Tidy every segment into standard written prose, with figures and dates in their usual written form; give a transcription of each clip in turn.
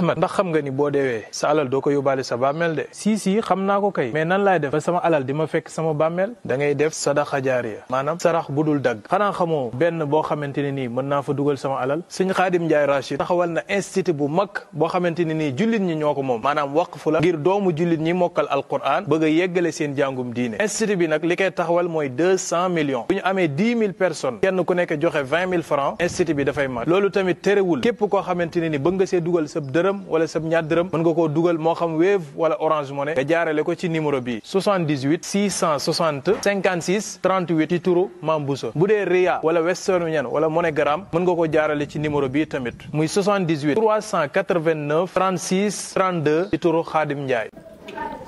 Ahmad ndax xam nga ni boo deewee sa alal doo ko yóbbaale sa bàmmeel de. si xam naa ko kay mais nan laay def ba sama alal di ma fekk sama bàmmeel. da ngay def sadaqa jaariya maanaam sarax bu dul dagg. xanaa xamoo benn boo xamante ne nii mën naa fa dugal sama alal. Sëñ Xaadim Njaay Rachid taxawal na institut bu mag boo xamante ne nii jullit ñi ñoo ko moom maanaam waqfu la ngir doomu jullit ñi mokkal alquran bëgg a yeggale seen jàngum diine. institut bi nag li koy taxawal mooy 200 millions bu ñu amee 10 000 personnes kenn ku nekk joxe 20 000 francs institut bi dafay mat. loolu tamit terewul képp koo xamante ne ni bëgg nga see dugal sab dërëm wala sab ñaar dërëm mën nga koo dugal moo xam Wave wala Orange Money nga jaarale ko ci numéro bi 78 660 56 38 ci turu Mame Bousso. bu dee Ria wala Western Union wala MoneyGram mën nga ko jaarale ci numéro bi tamit muy 78 389 36 32 ci turu Xaadim Njaay.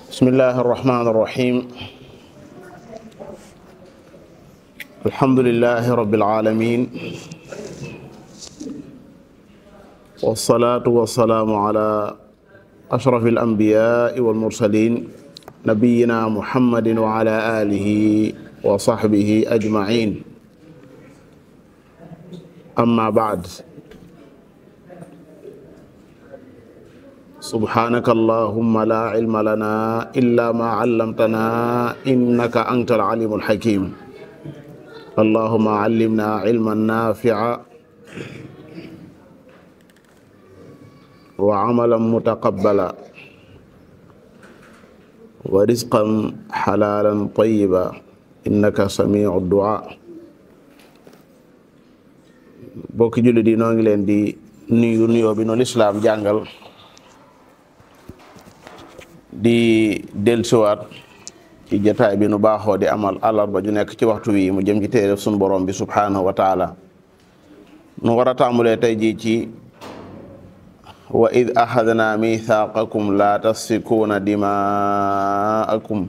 bismillahi arrahmani arrahim alhamdulillahi rabbil alamin wassalatu wassalamu ala ashrafil anbiya'i wal mursalin nabiyyina muhammadin wa ala alihi wa sahbihi ajma'in amma ba'd subhanaka allahumma la ilma lana illa ma 'allamtana innaka antal alimul hakim allahumma 'allimna ilman nafi'a wa 'amalan mutaqabbala wa rizqan halalan tayyiba innaka sami'ud du'a. bokki jullit yi noo ngi leen di nuyu nuyoo bi nu lislaam jàngal di dellusiwaat ci jotaay bi nu baaxoo di amal àllarba ju nekk ci waxtu wi mu jëm ci téere sunu borom bi subhanahu wa taala. nu war a tàmbalee tey jii ci wa id axadna mithaqakum la tasfikuuna dimaakum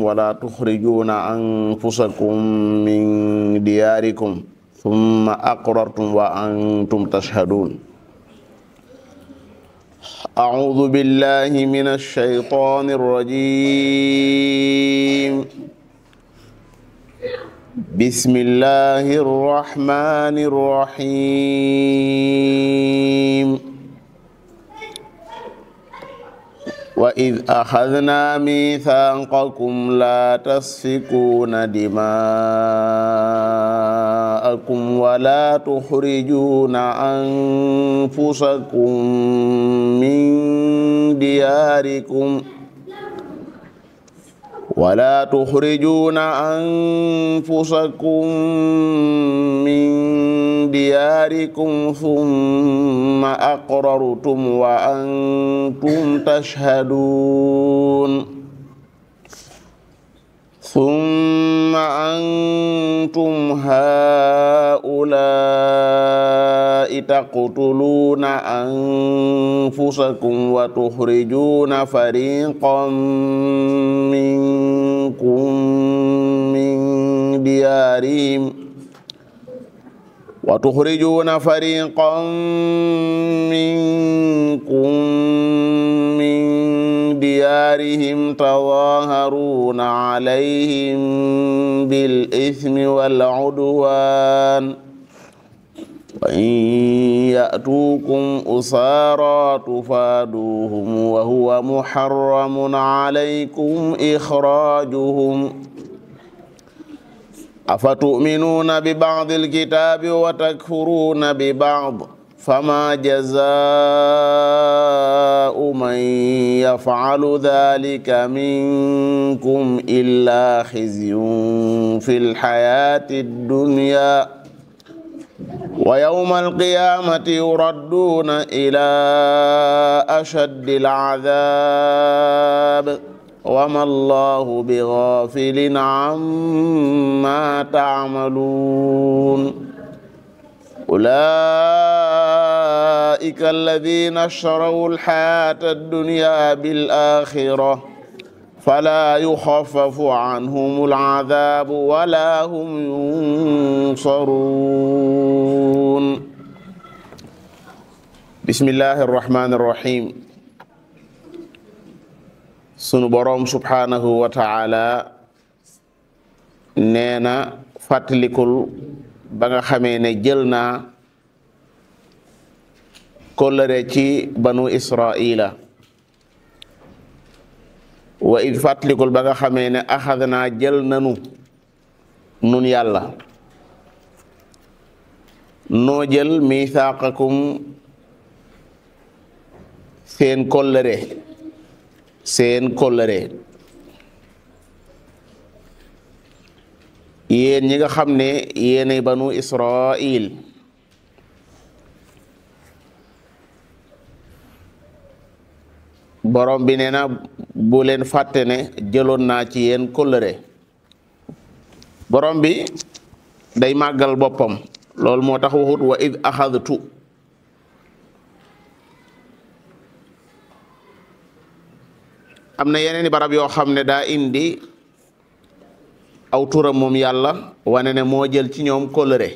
wala tuxrijuuna anfusakum min diyaarikum thumma aqrartum wa antum tashhaduun. أعوذ بالله من الشيطان الرجيم بسم الله الرحمن الرحيم وإذ أخذنا ميثاقكم لا تسفكون دماءكم ولا تخرجون أنفسكم من دياركم ثم أقررتم وأنتم تشهدون ثم أنتم هؤلاء تقتلون أنفسكم وتخرجون فريقا منكم من ديارهم تظاهرون عليهم بالإثم والعدوان وإن يأتوكم أسارى تفادوهم وهو محرم عليكم إخراجهم أفتؤمنون ببعض الكتاب وتكفرون ببعض فما جزاء من يفعل ذلك منكم إلا خزي في الحياة الدنيا ويوم القيامة يردون إلى أشد العذاب وما الله بغافل عما تعملون أولئك الذين اشتروا الحياة الدنيا بالآخرة فلا يخفف عنهم العذاب ولا هم ينصرون. بسم الله الرحمن الرحيم. sunu boroom subhanahu wa ta'ala neena fàttalikul ba nga xamee ne jël naa kóllëre ci banu israila wa id fàttalikul ba nga xamee ne axadnaa jël nanu nun yàlla noo jël misaaqakum seen kóllëre yéen ñi nga xam ne yéenay banu israil borom bi nee na bu leen fàtte ne jëloon naa ci yéen kóllëre borom bi day màggal boppam loolu moo tax waxut wa id axadtu am na yeneeni barab yoo xam ne daa indi aw turam moom yàlla wane ne moo jël ci ñoom kóllëre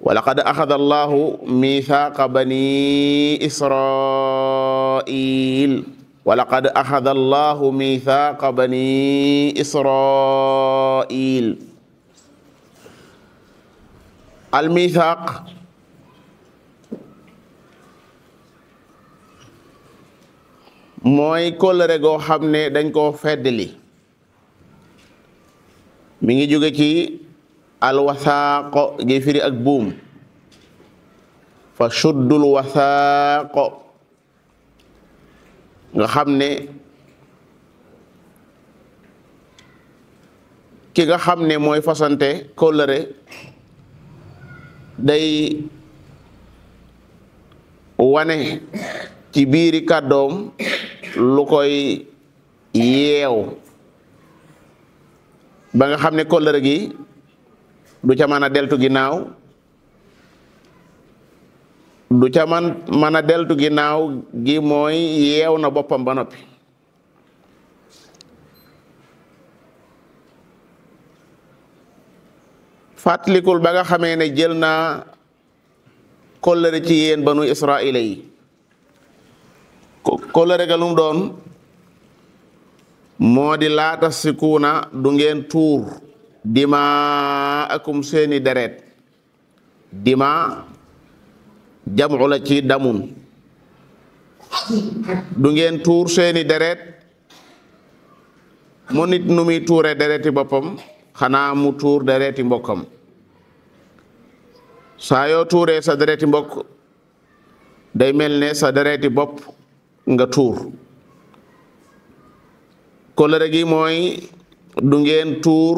wa laqad axada allahu mithaqa bani israil wa laqad axada allahu mithaqa bani israil al mithaq mooy kóllëre goo xam ne dañ koo feddali mi ngi jóge ci alwasaaqo gi firi ak buum fa shuddul wasaaqo nga xam ne ki nga xam ne mooy fasante kóllëre day wane ci biiri kàddoom lu koy yeew ba nga xam ne kóllëre gi du ca mën a deltu ginnaaw deltu ginnaaw gi mooy yeew na boppam ba noppi fàttalikul ba nga xamee ne jël naa kóllëre ci yéen banu israila yi kóllëre ga lu mu doon moo di laata sikuuna du ngeen tuur dima akum seeni deret dima jamu la ci damun du ngeen tuur seeni deret mu nit nu muy tuure dereti boppam xanaa mu tuur dereti mbokkam saa yoo tuuree sa dereti mbokk day mel ne sa dereti bopp nga tuur kóllëre gi mooy du ngeen tuur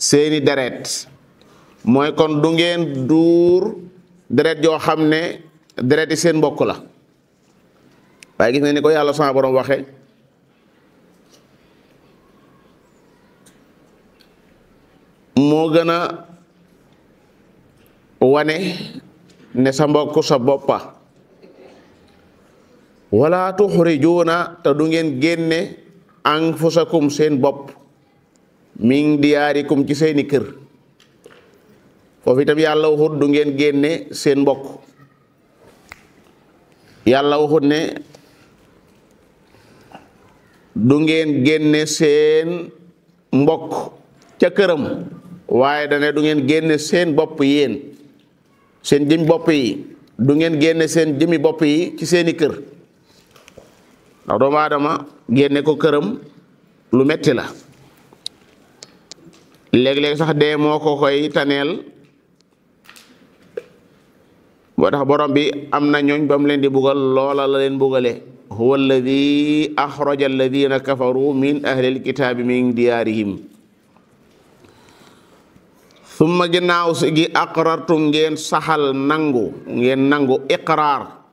seeni deret mooy kon du ngeen duur deret yoo xam ne dereti seen mbokk la waaye gis ne ni ko yàlla sama borom waxe moo gën a wane ne sa mbokk sa boppa wala tuxrijuuna te du ngeen génne anfusakum seen bopp min diyaarikum ci seeni kër foofu itam yàlla waxut du ngeen génne seen mbokk yàlla waxut ne du ngeen génne seen mbokk ca këram waaye dane du ngeen génne seen bopp yéen seen jëmi bopp yi du ngeen génne seen jëmi bopp yi ci seeni kër ndax doomu aadama génne ko këram lu metti la léeg-léeg sax dee moo ko koy taneel moo tax borom bi am na ñooñ ba mu leen di bugal loola la leen bugale huwa alladi axraja alladina kafaru min ahli alkitaabi min diyaarihim summa ginnaaw si gi aqrartum ngeen saxal ngeen nangu iqraar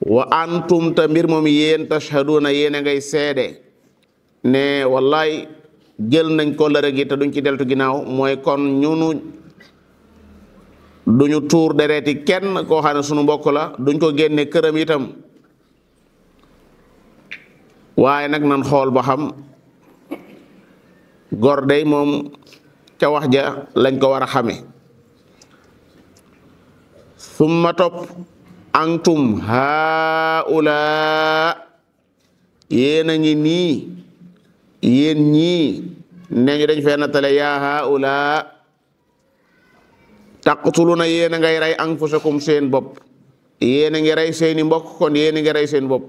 wa antum ta mbir moom yéen tashhaduna yéen a ngay seede ne wallaay jël nañ kóllëre gi te duñ ci deltu ginnaaw mooy kon ñunu duñu tuur dereeti kenn koo xam ne sunu mbokk la duñ ko génne këram itam waaye nag nan xool ba xam gor day moom ca wax ja lañ ko war a xame summa topp antum haula yéen a ngi nii yéen ñii nee ñu dañ fee nattale yaa haula taqtuluna yéen a ngay rey anfusakum seen bopp, yéen a ngi rey seeni mbokk, kon yéen a ngi rey seen bopp.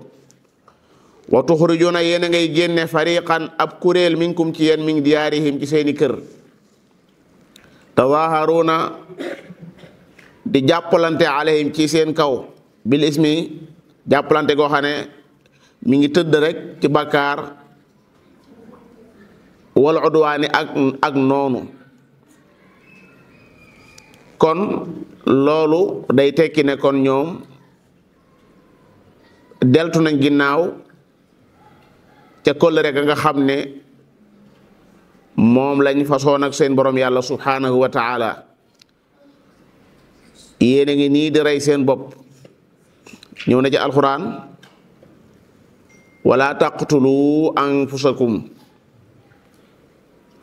wa tuxrijuna yéen a ngay génne fariqan ab kuréel minkum ci yéen min diyaarihim ci seeni kër. tazaharuna di jàppalante alayhim ci seen kaw bil ismi jàppalante goo xam ne mi ngi tëdd rek ci bakkaar wal udwaani ak noonu. kon loolu day tekki ne kon ñoom deltu nañ ginnaaw ca kóllëre ga nga xam ne moom lañ fasoon ak seen borom yàlla subhanahu wa taala. yéen a ngi nii di rey seen bopp. ñëw na ci alquran wala taqtulu anfusakum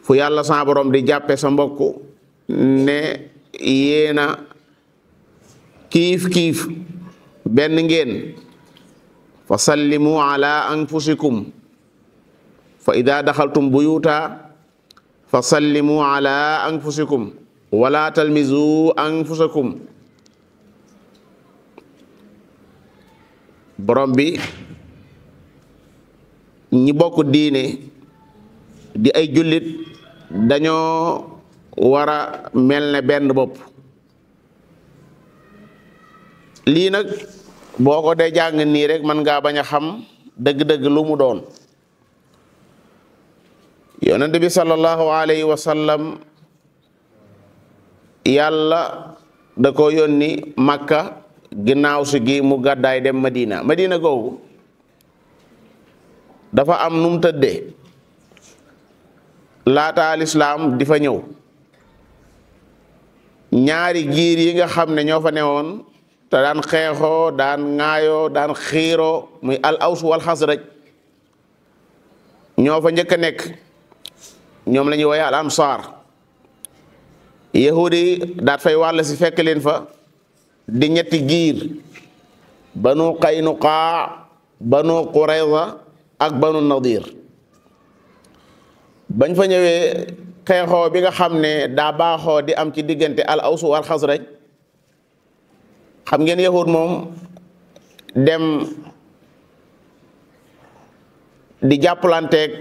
fu yàlla sa borom di jàppe sa mbokk ne yéena kiif benn ngeen. fa sallimu ala anfusikum fa ida daxaltum buyuta fa sallimu ala anfusikum wala talmizu anfusakum. borom bi ñi bokk diine di ay jullit dañoo war a mel ne benn bopp. lii nag boo ko dee jàng nii rek mën ngaa bañ a xam dëgg-dëgg lu mu doon. yonent bi sallallahu alayhi wa sallam yàlla da ko yónni Makka ginnaaw si gi mu gàddaay dem Madina googu dafa am num tëddee laata lislaam di fa ñëw. ñaari giir yi nga xam ne ñoo fa newoon te daan xeexoo daan ŋaayoo daan xiiroo muy al aws wal xasraj ñoo fa njëkk a nekk. ñoom la ñuy woowee al ansaar. yahudi daat fay wàll si fekk leen fa di ñetti giir banu qaynuqaa banu qurayza ak banu nadir. bañ fa ñëwee xeexoo bi nga xam ne daa baaxoo di am ci diggante al aws wal xasraj xam ngeen yahud moom dem di jàppalanteeg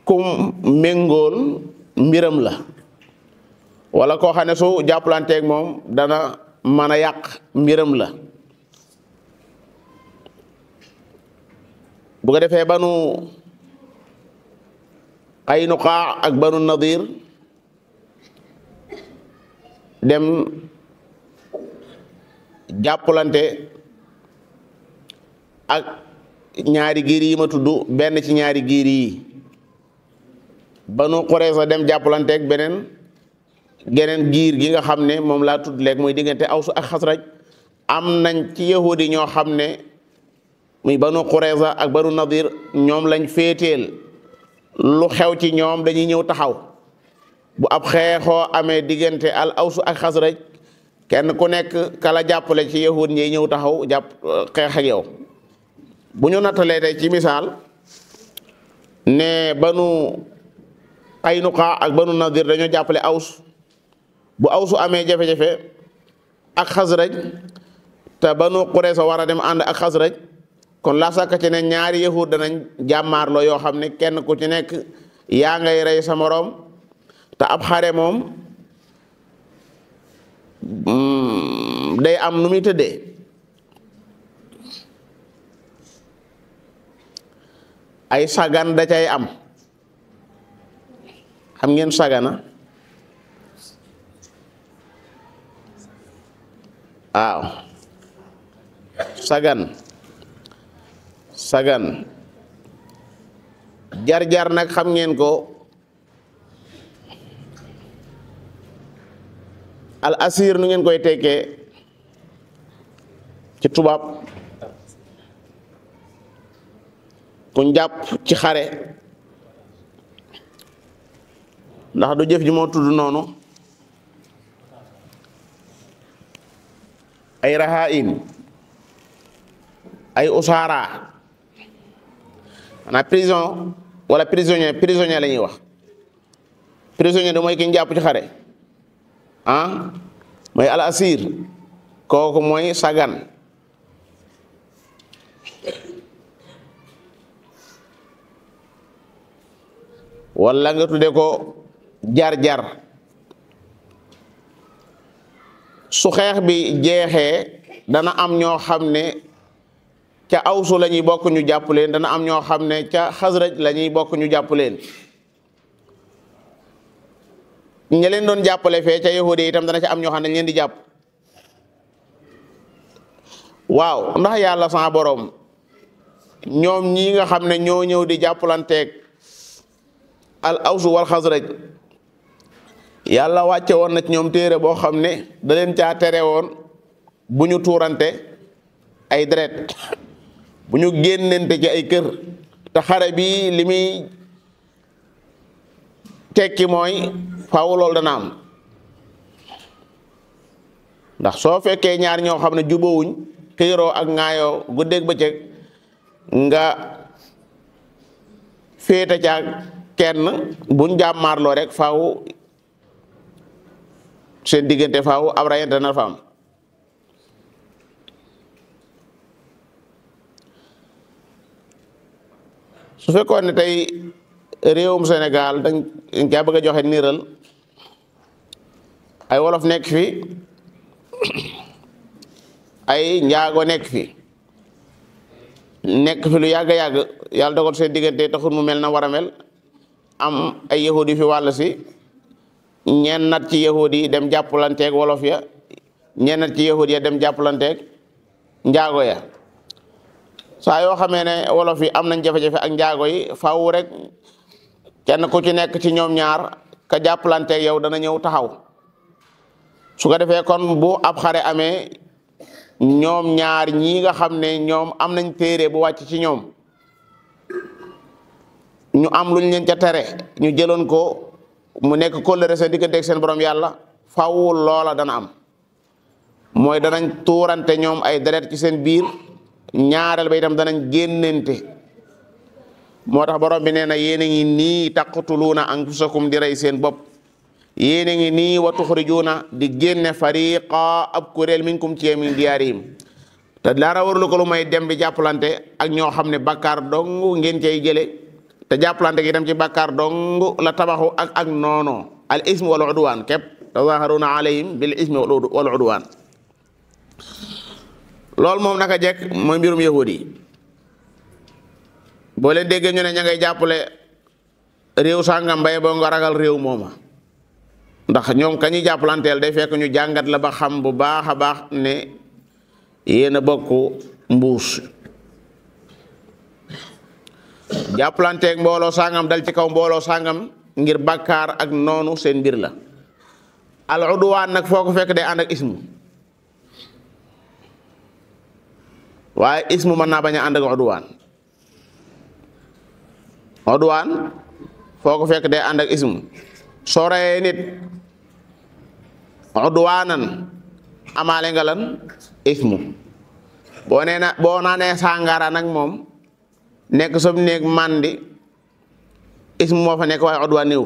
kum méngool mbiram la wala koo xam ne su jàppalanteeg moom dana mën a yàq mbiram la. bu ko defee banu Qaynuqaa ak banu Nadir dem jàppalante ak ñaari giir yi ma tudd benn ci ñaari giir yi. banu Qurayza dem jàppalante ak geneen giir gi nga xam ne moom laa tudd léegi muy diggante Aws ak Xasraj. am nañ ci yahudi ñoo xam ne muy banu Qurayza ak banu Nadir ñoom lañ féeteel lu xew ci ñoom dañuy ñëw taxaw. bu ab xeexoo amee diggante al Aws ak Xasraj kenn ku nekk kala jàppale ci yahud ñi ñëw taxaw jàpp xeex ak yow. bu ñu nattalee tey ci misaal ne banu Qaynuqaa ak banu Nadir dañoo jàppale Aws. bu Awsu amee jafe-jafe ak Xasraj te banu Qurayza war a dem ànd ak Xasraj kon laa sàkk ci ne ñaari yahud danañ jàmmaarloo yoo xam ne kenn ku ci nekk yaa ngay rey sa moroom. te ab xare moom day am nu muy tëddee. ay sagan da cay am. xam ngeen sagana waaw sagan jar-jar nag xam ngeen ko. al asir nu ngeen koy tekkee ci tubaab kuñ jàpp ci xare ndax du jëf ji moo tudd noonu. ay rahain ay usaara xanaa prison wala prisonnier la ñuy wax prisonnier da mooy ki ñu jàpp ci xare mooy al asir kooku mooy sagan wala nga tudde ko jar-jar su xeex bi jeexee dana am ñoo xam ne ca awsu la ñuy bokk ñu jàpp leen dana am ñoo xam ne ca xasraj la ñuy bokk ñu jàpp leen ña leen doon jàppale fee ca yahudi yi itam dana ca am ñoo xam ne dañ leen di jàpp waaw ndax yàlla sa borom ñoom ñii nga xam ne ñoo ñëw di jàppalanteeg al awsu wal xasraj yàlla wàcce woon na ci ñoom téere boo xam ne da leen caa tere woon bu ñu tuurante ay deret bu ñu génnente ci ay kër te xare bi li muy tekki mooy faaw loolu dana am ndax soo fekkee ñaar ñoo xam ne jubóowuñ xiiroo ak ŋaayoo guddeeg bëccëg nga féete ca kenn buñ jàmmaarloo rek faaw seen diggante faaw ab rayante na fa am su fekkoon ne tey réewum Sénégal dañ caa bëgg a joxe niiral ay wolof nekk fi ay njaago nekk fi lu yàgg-yàgg yàlla dogal seen diggante taxul mu mel na war a mel am ay yahudi fi wàll si ñeen nat ci yahudi yi dem jàppalanteeg wolof ya ñeen nat ci yahudi ya dem jàppalanteeg njaago ya saa yoo xamee ne wolof yi am nañ jafe-jafe ak njaago yi faaw rek kenn ku ci nekk ci ñoom ñaar ka jàppalanteeg yow dana ñëw taxaw su ko defee kon bu ab xare amee ñoom ñaar ñii nga xam ne ñoom am nañ téere bu wàcc ci ñoom ñu am luñ leen ca tere ñu jëloon ko mu nekk kóllëre seen diggante ak seen borom yàlla faaw loola dana am mooy danañ tuurante ñoom ay deret ci seen biir ñaareel ba itam danañ génnente moo tax borom bi nee na yéen a ngi nii taqtuluuna anfusakum di rey seen bopp yéen a ngi nii wa tuxrijuuna di génne fariqa ab kuréel minkum ci min diyaarihim te dara warulu ko lu may dem di jàppalante ak ñoo xam ne bakkaar dong ngeen cay jële te jàppalante gi dem ci bakkaar dong la tabaxu ak noono al ism wal udwaan képp tazaharuna alayhim bil ismi wal udwaan loolu moom naka jekk mooy mbirum yahudi boo leen déggee ñu ne ña ngay jàppale réew sàngam mbay boo nga ragal réew mooma ndax ñoom ka ñuy jàppalanteel day fekk ñu jàngat la ba xam bu baax a baax ne yéen a bokk mbuus jàppalanteeg mbooloo sàngam dal ci kaw mbooloo sàngam ngir bàkkaar ak noonu seen mbir la al udwaan nag foo ko fekk day ànd ak ismu waaye ismu mën naa bañ a ànd ak udwaan foo ko fekk day ànd ak ismu soo reyee nit udwaanan amaale nga lan ismu boo naanee sàngara nag moom nekk sob néeg mandi ismu moo fa nekk waaye udwaan néew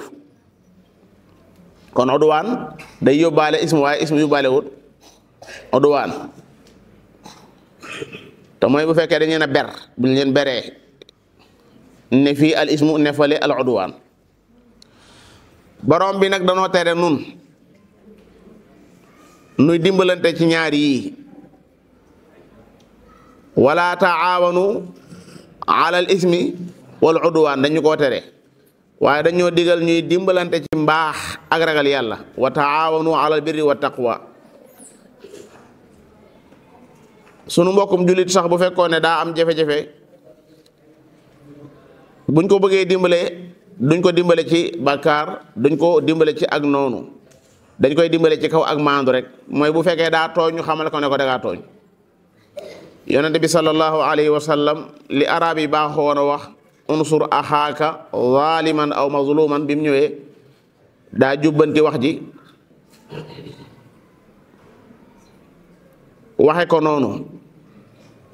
kon udwaan day yóbbaale ismu waaye ismu yóbbaale wut udwaan te mooy bu fekkee dañu leen a ber bu ñu leen beree ne fii al ismu ne fale al udwaan borom bi nag danoo tere nun nuy dimbalante ci ñaar yii wala taawanu ala al ismi wal udwaan dañu koo tere waaye dañoo digal ñuy dimbalante ci mbaax ak ragal yàlla wa taawanu ala al birri wa taqwa sunu mbokkum jullit sax bu fekkoon ne daa am jafe-jafe buñ ko bëggee dimbale duñ ko dimbale ci bàkkaar duñ ko dimbale ci ak noonu dañ koy dimbale ci kaw ak maandu rek mooy bu fekkee daa tooñ ñu xamal ko ne ko dangaa tooñ yonente bi sallallahu alayhi wa sallam li arab yi baaxoon a wax unsur axaaka zaliman aw mazluman bi mu ñëwee daa jubbanti wax ji waxe ko noonu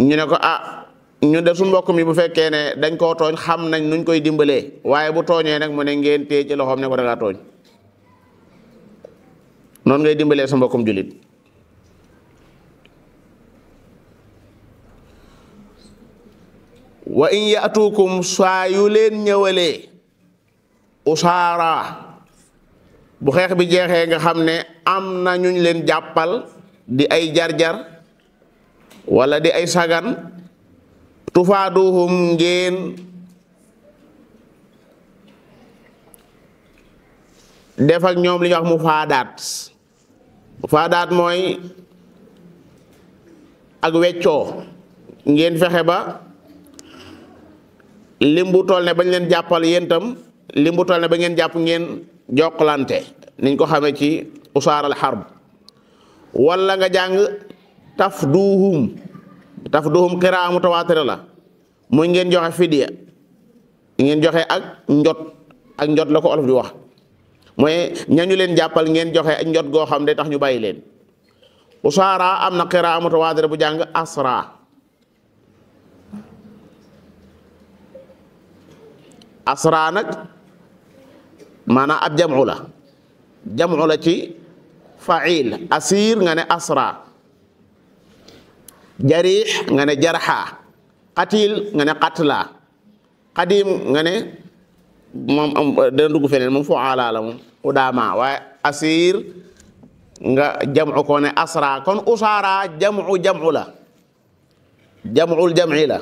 ñu ne ko ñu de suñ mbokk mi bu fekkee ne dañ koo tooñ xam nañ nuñ koy dimbalee waaye bu tooñee nag mu ne ngeen téye ci loxoom ne ko da ngaa tooñ noonu ngay dimbalee sa mbokkum jullit wa in yaatuukum saa yu leen ñëwalee usaara bu xeex bi jeexee nga xam ne am na ñuñ leen jàppal di ay jar-jar wala di ay sagan tufaaduhum ngeen def ak ñoom li ñuy wax mufaadaat mooy ak weccoo ngeen fexe ba limbu toll ne bañ leen jàppal yéen tam limbu toll ne ba ngeen jàpp ngeen jokkalante niñ ko xamee ci usaaral xarb wala nga jàng tafduhum qiraa mutawaatir la muy ngeen joxe fidiya ngeen joxe ak njot la ko olof di wax mooy ñañu leen jàppal ngeen joxe ak njot goo xam day tax ñu bàyyi leen usaara am na qiraa mutawaatir bu jàng asra nag maanaam ab jam'u la ci fa'il asir nga ne asra jarix nga ne jarxa qatil nga ne qatla qadim nga ne moom dana dugg feneen moom fu'ala la moom udama waaye asir nga jam'u ko ne asra kon usara jam'u la jam'ul jam'i la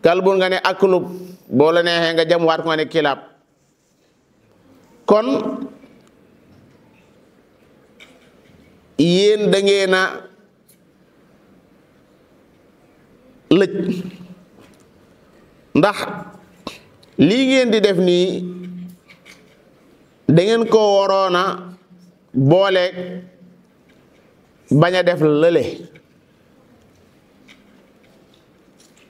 kalbun nga ne aklub boo la neexee nga jamwaat ko nga ne kilab kon yéen da ngeen a lëj ndax lii ngeen di def nii da ngeen ko waroon a boole bañ a def lële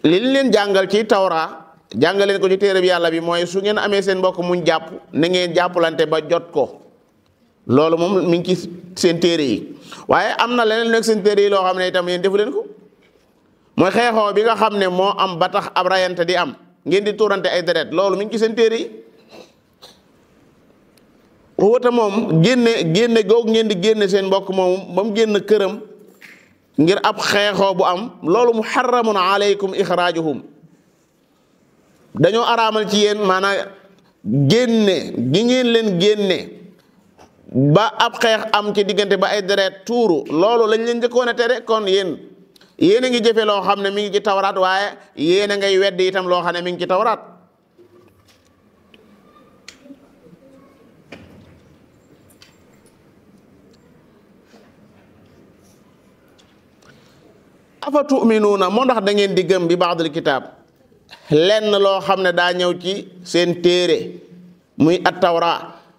li leen jàngal ci tawra jàngal leen ko ci téere bi yàlla bi mooy su ngeen amee seen mbokk muñ jàpp na ngeen jàppalante ba jot ko loolu moom mi ngi ci seen téere yi waaye am na leneen nekk seen téere yi loo xam ne itam yéen defu leen ko mooy xeexoo bi nga xam ne moo am ba tax ab rayante di am ngeen di tuurante ay deret loolu mi ngi ci seen téere yi wota moom génne googu ngeen di génne seen mbokk moom ba mu génn këram ngir ab xeexoo bu am loolu muharramun alaykum ixraajuhum dañoo araamal ci yéen maanaam génne gi ngeen leen génne ba ab xeex am ci diggante ba ay deret tuuru loolu lañ leen njëkkoon a tere kon yéen a ngi jëfe loo xam ne mi ngi ci tawraat waaye yéen a ngay weddi itam loo xam ne mi ngi ci tawraat afa tuminuuna moo ndax da ngeen di gëm bi baadul kitaab lenn loo xam ne daa ñëw ci seen téere muy at tawra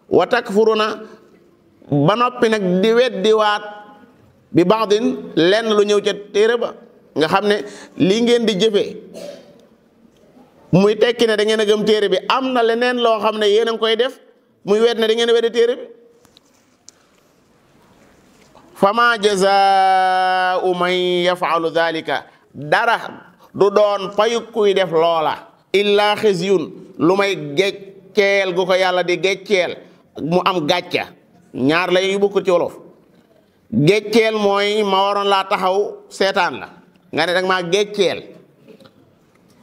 wa takfuruna ba noppi nag di weddiwaat bi baadin lenn lu ñëw ca téere ba nga xam ne lii ngeen di jëfee muy tekki ne da ngeen a gëm téere bi am na leneen loo xam ne yéen a ngi koy def muy wet ne da ngeen a weddi téere bi fama jazaa'u man yaf'alu dhalika dara du doon payu kuy def loola illa xizyun lu may gecceel gu ko yàlla di gecceel mu am gàcca ñaar la yu bokkul ci wolof gecceel mooy ma waroon laa taxaw seetaan la nga ne dag maa gecceel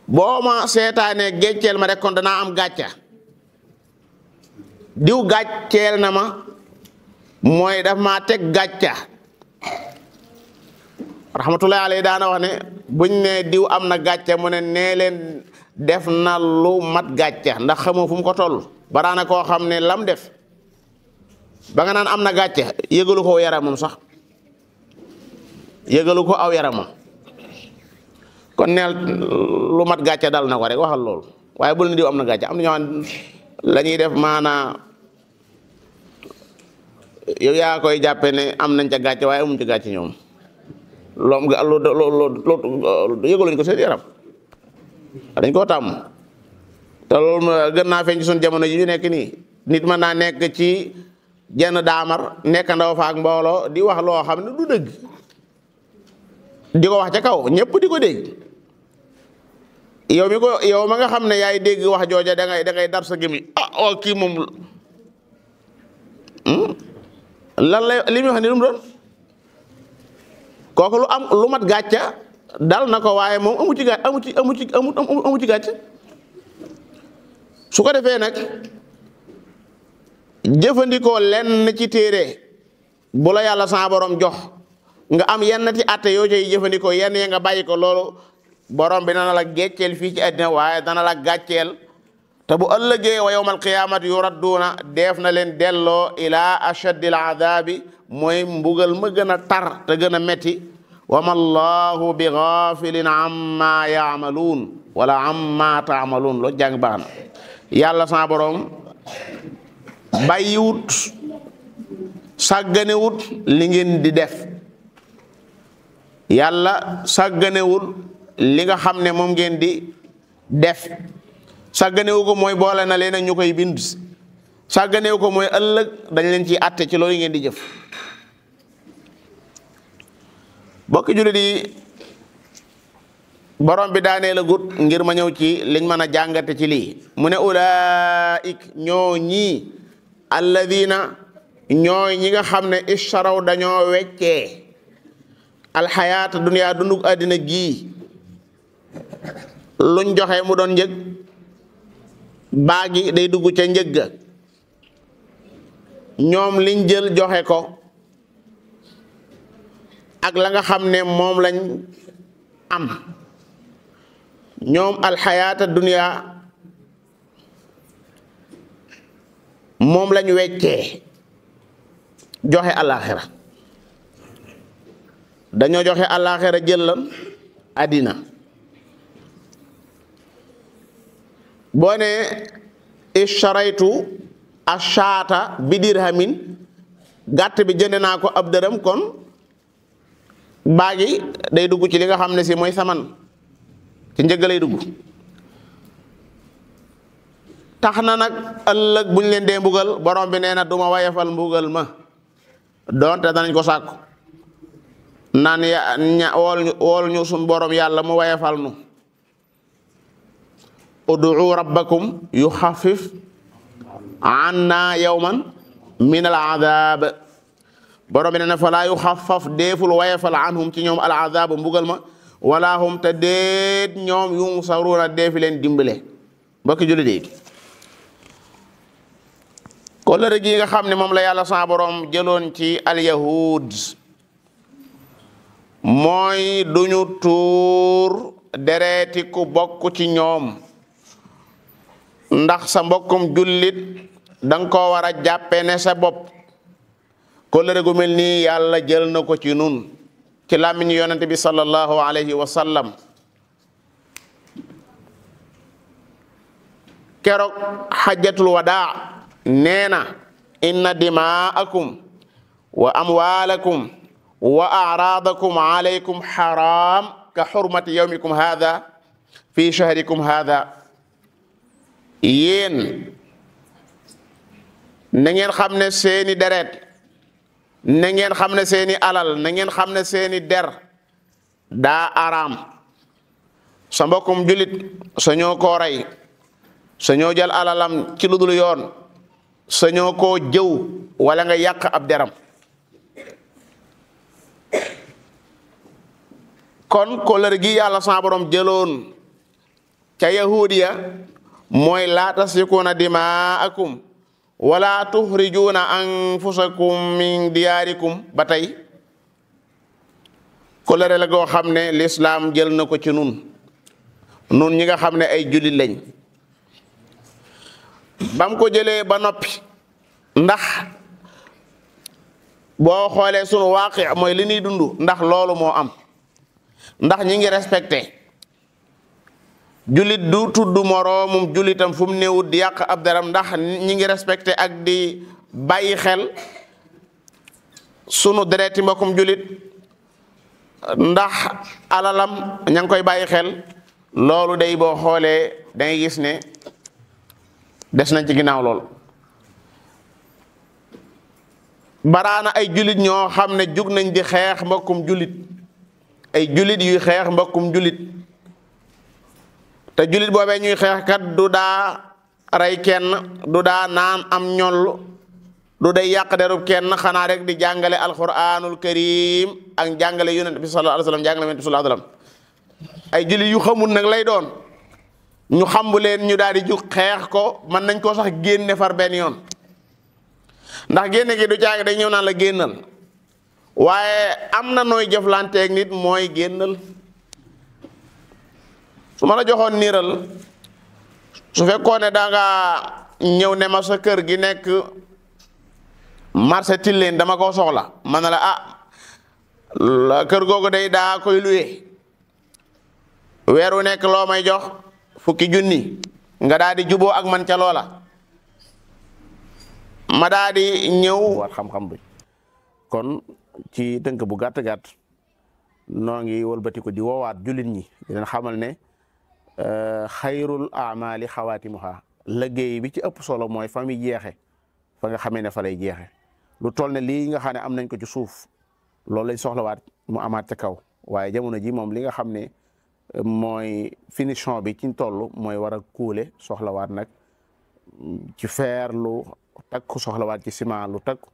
boo ma seetaanee gecceel ma rek kon danaa am gàcca diw gàcceel na ma mooy daf maa teg gàcca rahmatullahi alayhi daana wax ne buñ ne diw am na gàcca mu ne nee leen def na lu mat gàcca ndax xamoo fu mu ko toll baraana koo xam ne lam def ba nga naan am na gàcca yëgalu ko yaramam sax yëgalu ko aw yaramam kon neel lu mat gàcca dal na ko rek waxal loolu waaye bul ne diw am na gàcca am na ñoo xam la ñuy def maanaa yow yaa koy jàppe ne am nañ ca gàcce waaye amuñ ca gàcce ñoom loolu yëgaluñ ko seen yaram dañ koo tàmm te loolu gën naa feeñ ci suñu jamono yi ñu nekk nii nit mën naa nekk ci jenn daamar nekk ndaw fa ak mbooloo di wax loo xam ne du dëgg di ko wax ca kaw ñëpp di ko dégg yow ma nga xam ne yaay dégg wax jooja da ngay dar sa gémmiñ kii moom lan lay li muy wax ni lu mu doon kooku lu mat gàcca dal na ko waaye moom amu ci gàcca su ko defee nag jëfandikoo lenn ci téere bu la yàlla sa borom jox nga am yenn ci atte yoo cay jëfandikoo yenn ya nga bàyyi ko loolu borom bi dana la gecceel fii ci àddina waaye dana la gàcceel te bu ëllëgee wa yawmal qiyaamati yuradduuna def na leen delloo ila ashaddil adaabi mooy mbugal ma gën a tar te gën a metti wa ma allahu bi gaafilin amma yaamaluun wala amma taamaluun loo jàng baax na yàlla sa borom bàyyiwut sàgganewut li ngeen di def yàlla sàgganewul li nga xam ne moom ngeen di def sàgganewu ko mooy boole na leen ak ñu koy bind sàgganewu ko mooy ëllëg dañ leen ciy àtte ci loolu ngeen di jëf bokki jullit yi borom bi daanee la gut ngir ma ñëw ci liñ mën a jàngate ci lii mu ne ulaik ñoo ñii alladina ñooy ñi nga xam ne ishtaraw dañoo weccee alxayaata duniyaa dundug àddina gii luñ joxe mu doon njëg baagi day dugg ca njëg ga ñoom liñ jël joxe ko ak la nga xam ne moom lañ am ñoom alxayaata duniyaa moom lañ weccee joxe alaxira dañoo joxe alaxira jël lan àddina boo ne isharaytu ashaata bi dirhamin gàtt bi jënd naa ko ab dërëm kon baagi day dugg ci li nga xam ne si mooy saman ci njëg lay dugg tax na nag ëllëg buñ leen dee mbugal borom bi nee na duma wayefal mbugal ma doonte danañ ko sàkku naan wool ñu suñ borom yàlla mu wayefal nu ud'u rabbakum yuxaffif anna yawman min al adab borom bi nee na falaa yuxaffaf deeful wayefal anhum ci ñoom al adab mbugal ma wala hum te déet ñoom yunsaruuna deefi leen dimbale mbokki jullit yi kóllëre gi nga xam ne moom la yàlla sa borom jëloon ci alyahud mooy duñu tuur dereeti ku bokk ci ñoom ndax sa mbokkum jullit danga ko war a jàppe ne sa bopp kóllëre gu mel nii yàlla jël na ko ci nun ci làmmiñu yonente bi sallallahu alayhi wa sallam keroog xajjatul wadaa nee na inna dimaakum wa amwaalakum wa araadakum alaykum xaraam ka xurmati yawmikum haada fi shahrikum haada yéen na ngeen xam ne seeni deret na ngeen xam ne seeni alal na ngeen xam ne seeni der daa araam sa mbokkum julit sañoo koo rey sañoo jël alalam ci lu dul yoon sañoo koo jëw wala nga yàq ab deram kon kóllëre gi yàlla sa borom jëloon ca yahudiya mooy laa tasfikuuna dimaakum wala tuxrijuuna anfusakum min diyaarikum ba tey kóllëre la goo xam ne lislaam jël na ko ci nun ñi nga xam ne ay jullit lañ bam ko jëlee ba noppi ndax boo xoolee sunu waaqi mooy li ñuy dund ndax loolu moo am ndax ñi ngi respecté jullit du tudd moroomum jullitam fu mu néewut di yàq ab daram ndax ñi ngi respecté ak di bàyyi xel sunu dereti mbokkum jullit ndax alalam ña ngi koy bàyyi xel loolu day boo xoolee dangay gis ne des nañ ci ginnaaw lool baraana ay jullit ñoo xam ne jug nañ di xeex mbokkum jullit ay jullit yuy xeex mbokkum jullit te julit boobee ñuy xeex kat du daa rey kenn du daa naan am ñoll du day yàq derub kenn xanaa rek di jàngale alquranul karim ak jàngale yonent bi sallallahu alayhi wasallam jàngale yonent bi sallallahu alayhi wasallam ay julit yu xamul nag lay doon ñu xambu leen ñu daal di jug xeex ko mën nañ koo sax génne far benn yoon ndax génne gi du caagi day ñëw naan la génnal waaye am na nooy jëflanteeg nit mooy génnal su ma la joxoon niiral su fekkoon ne da nga ñëw ne ma sa kër gi nekk marché Tilène dama ko soxla man na la kër googu day daa koy luye weer wu nekk loo may jox fukki junni nga daal di juboo ak man ca loola ma daal di ñëw waat xam-xam bi kon ci tënk bu gàtt-gàtt noo ngi wëlbati ko di woowaat jullit ñi di leen xamal ne xayrul amali xawaatimuha liggéey bi ci ëpp solo mooy fa muy jeexe fa nga xamee ne fa lay jeexe lu toll ne lii nga xam ne am nañ ko ci suuf loolu lañ soxlawaat mu amaat ca kaw waaye jamono ji moom li nga xam ne mooy finition bi ci toll mooy war a kuule soxlawaat nag ci fer lu takku soxlawaat ci ciment lu takku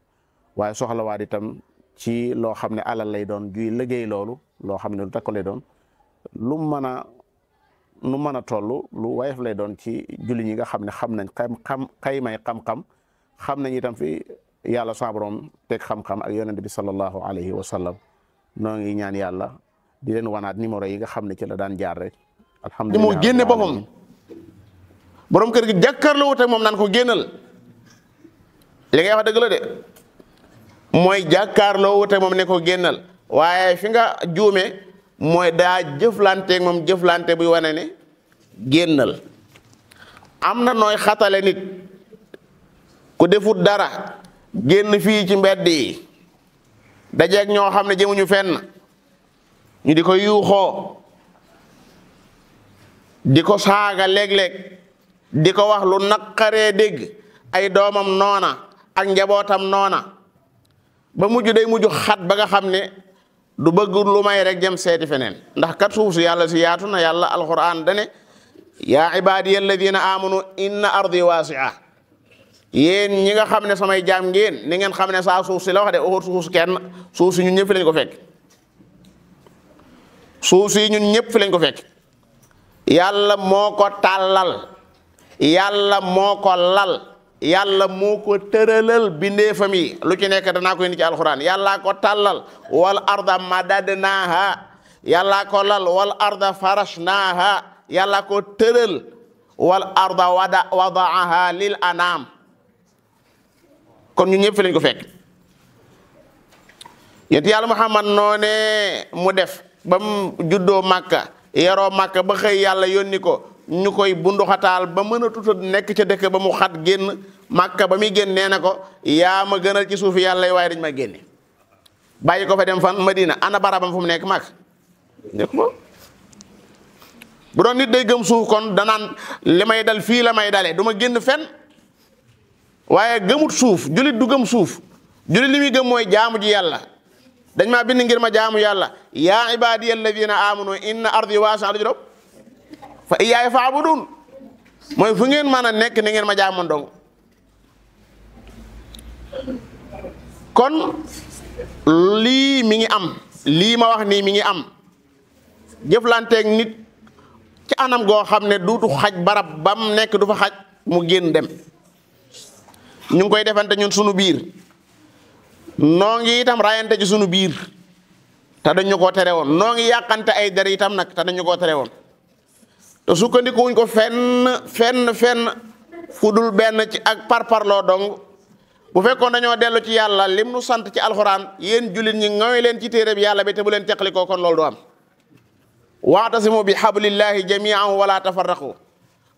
waaye soxlawaat itam ci loo xam ne alal lay doon juy liggéey loolu loo xam ne lu takku lay doon lu mën a toll lu wayef lay doon ci julli ñi nga xam ne xam nañ xaymay xam-xam xam nañ itam fi yàlla sa borom teg xam-xam ak yonent bi sallallahu alayhi wa sallam noo ngi ñaan yàlla di leen wanaat numéro yi nga xam ne ci la daan jaar rek alhamdulilah moo génne boppam borom kër gi jàkkaarloo wut ak moom naan ko génnal li ngay wax dëgg la de mooy jàkkaarloo wut ak moom ne ko génnal waaye fi nga juume mooy daa jëflanteeg moom jëflante buy wane ne génnal am na nooy xatale nit ku defut dara génn fii ci mbedd yi dajeeg ñoo xam ne jëmuñu fenn ñu di ko yuuxoo di ko saaga léeg-léeg di ko wax lu naqaree dégg ay doomam noona ak njabootam noona ba mujj day mujj xat ba nga xam ne du bëgg lu may rek jëm seeti feneen ndax kat suuf si yàlla si yaatu na yàlla alquran dane yaa ibadiya alladina amanu inna ardi waasi'a yéen ñi nga xam ne samay jaam ngeen ni ngeen xam ne saa suuf si la wax de waxut suuf si kenn suuf si ñun ñëpp fi lañ ko fekk suuf si ñun ñëpp fi lañ ko fekk yàlla moo ko tàllal yàlla moo ko lal yàlla moo ko tëralal bindeefam yi lu ci nekk danaa ko indi ci alxuraan yàllaa ko tàllal wal arda madadnaaha yàllaa ko lal wal arda farashnaaha yàllaa ko tëral wal arda wadaaha lil anaam kon ñun ñëpp fi lañ ko fekk yéen yàlla Muhammad noone mu def ba mu juddoo Makka yaroo Makka ba xëy yàlla yónni ko ñu koy bunduxataal ba mën a tuta nekk ca dëkk ba mu xat génn Makka ba muy génn nee na ko yaa ma gënal ci suufi yàlla waaye dañ ma génne bàyyi ko fa dem fan Madina ana barabam fu mu nekk Makka nekk ko bu doon nit day gëm suuf kon danaan li may dal fii la may dalee du ma génn fenn waaye gëmut suuf julit du gëm suuf julit li muy gëm mooy jaamu ji yàlla dañ maa bind ngir ma jaamu yàlla yaa ibadiya alladina amanu inna ardi waasi'a la juróom fa iyaaya fa'budun mooy fu ngeen mën a nekk ni ngeen ma jaamoon dong kon lii mi ngi am lii ma wax nii mi ngi am jëflanteeg nit ci anam goo xam ne duutu xaj barab bam nekk du fa xaj mu génn dem ñu ngi koy defante ñun sunu biir noo ngi itam rayante ci sunu biir te dañu koo tere woon noo ngi yàqante ay der itam nag te dañu koo tere woon te sukkandiku wuñ ko fenn fu dul benn ci ak parparloo dong bu fekkoon dañoo dellu ci yàlla lim nu sant ci alxuraan yéen jullit ñi ngooy leen ci téere bi yàlla bi te bu leen teqalikoo kon loolu du am waatasimu bi hablillahi jami'an wala tafarraqu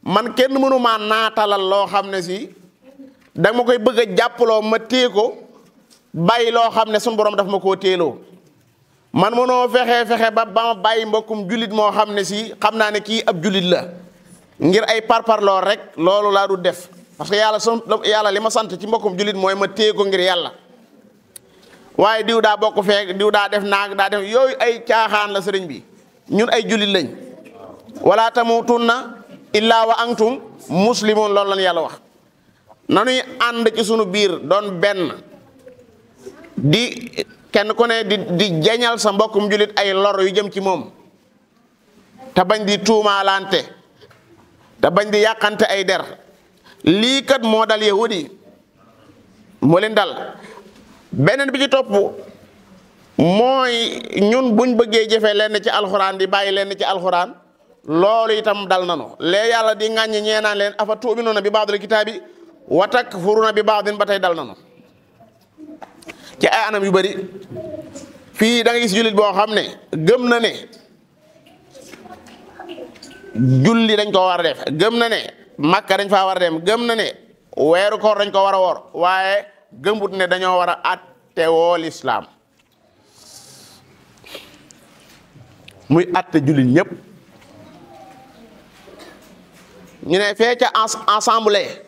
man kenn mënu maa naatalal loo xam ne si da ma koy bëgg a jàppaloo ma téye ko bàyyi loo xam ne suñu borom daf ma koo téeloo man mënoo fexe ba ma bàyyi mbokkum jullit moo xam ne si xam naa ne kii ab jullit la ngir ay parparloo rek loolu laa du def parce que yàlla li ma sant ci mbokkum jullit mooy ma téye ko ngir yàlla waaye diw daa bokk feek diw daa def naag daa def yooyu ay caaxaan la sëriñ bi ñun ay jullit lañ wala tamutunna illa wa antum muslimun loolu lan yàlla wax. nanuy ànd ci sunu biir doon benn di kenn ku ne di jañal sa mbokkum julit ay lor yu jëm ci moom te bañ di tuumaalante te bañ di yàqante ay der. lii kat moo dal yahudi moo leen dal. beneen bi ci topp mooy ñun buñ bëggee jëfee lenn ci alxuraan di bàyyi lenn ci alxuraan loolu itam dal nanu lee yàlla di ŋàññi ñeenaan leen afa tu'minuuna bi ba'dil kitaabi wa takfuruuna bi ba'din ba tey dal nanu ci ay anam yu bari. fii da nga gis jullit boo xam ne gëm na ne julli dañ ko war a def, gëm na ne makka dañ faa war a dem, gëm na ne weeru koor dañ ko war a woor, waaye gëmbut ne dañoo war a atte woo lislaam muy atte jullit ñëpp. ñu ne fee ca assemblée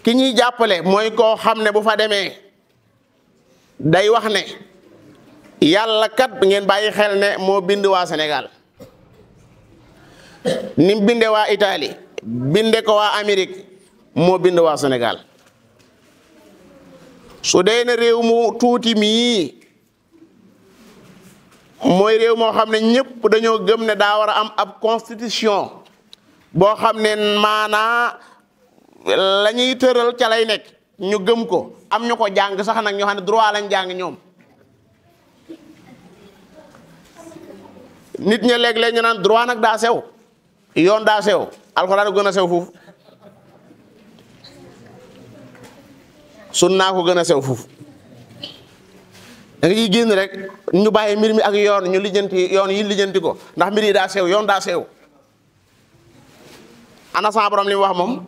ki ñuy jàppale mooy koo xam ne bu fa demee day wax ne yàlla kat ngeen bàyyi xel ne moo bind waa Sénégal ni mu binde waa Italie binde ko waa Amérique moo bind waa Sénégal. su dee ne réew mu tuuti mii mooy réew moo xam ne ñëpp dañoo gëm ne daa war a am ab constitution boo xam ne maanaa la ñuy tëral ca lay nekk ñu gëm ko, am ñu ko jàng sax nag ñoo xam ne droit lañ jàng ñoom. nit ña léeg-léeg ñu naan droit nag daa sew, yoon daa sew, alxuraan gën a sew foofu, sunna ko gën a sew foofu. da nga ciy génn rek ñu bàyyi mbir mi ak yoon ñu lijjanti yoon yi lijjanti ko ndax mbir yi daa sew, yoon daa sew. ana sa borom li mu wax moom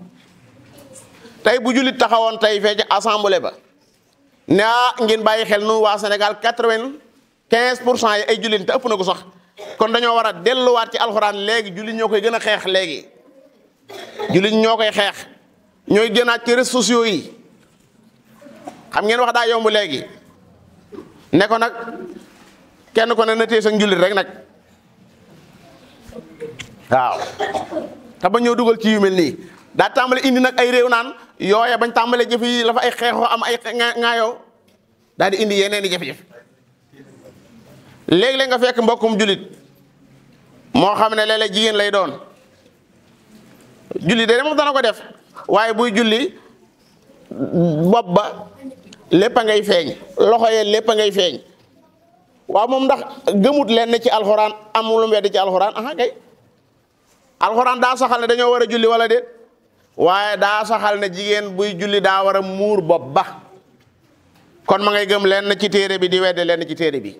tey bu jullit taxawoon tey fee ci assemblée ba ne ngeen bàyyi xel nu waa Sénégal 95% yi ay jullit te ëpp na ko sax, kon dañoo war a delluwaat ci alxuraan léegi. jullit ñoo koy gën a xeex léegi, jullit ñoo koy xeex, ñooy gënaat ci réseaux sociaux yi. xam ngeen wax daa yomb léegi ne ko nag kenn ko ne na téye sa njullit rek nag waaw te ba ñëw dugal ci yu mel nii. daa tàmbale indi nag ay réew naan yooya bañ tàmbale jëf yi la fa ay xeexoo am ay ŋaayoo daal di indi yeneen i jafe-jafe. léeg-léeg nga fekk mbokkum jullit moo xam ne léeg-léeg jigéen lay doon, julli de moom dana ko def, waaye buy julli bopp ba lépp a ngay feeñ, loxo yee lépp a ngay feeñ. waaw moom ndax gëmut leen ci alxuraan amul lu mu weddi ci alxuraan? aha kay alxuraan daa saxal ne dañoo war a julli wala déet, waaye daa saxal ne jigéen buy julli daa war a muur bopp ba. kon ma ngay gëm leen ci téere bi di wedde leen ci téere bi.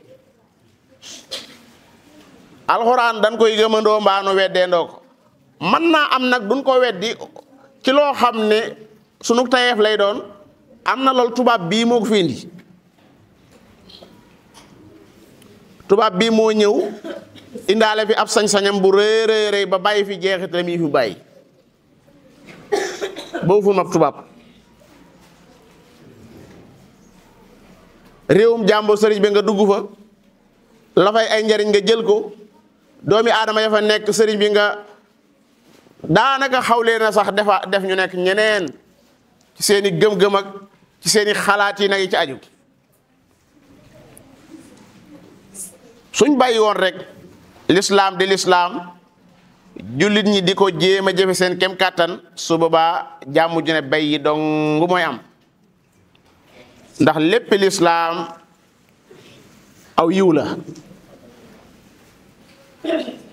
alxuraan dañ koy gëmandoo mbaanu weddeendoo ko. mën naa am nag duñ ko weddi ci loo xam ne sunu tayeef lay doon. am na loolu tubaab bii moo ko fi indi. tubaab bii moo ñëw indaale fi ab sañ-sañam bu rëy rëy ba bàyyi fi jeexitam yi fi bàyyi boobu fu mab tubaab. réewum jàmbur sëriñ bi nga dugg fa la fay ay njariñ nga jël ko, doomi aadama ya fa nekk sëriñ bi nga daanaka xawlee na sax def ñu nekk ñeneen ci seeni gëm-gëm ak ci seeni xalaat yi nag yi ci aju. suñ bàyyi woon rek lislaam di lislaam, jullit ñi di ko jéem a jëfe seen kem kàttan, su boobaa jàmm ju ne bay yi dong mooy am. ndax lépp lislaam aw yiw la.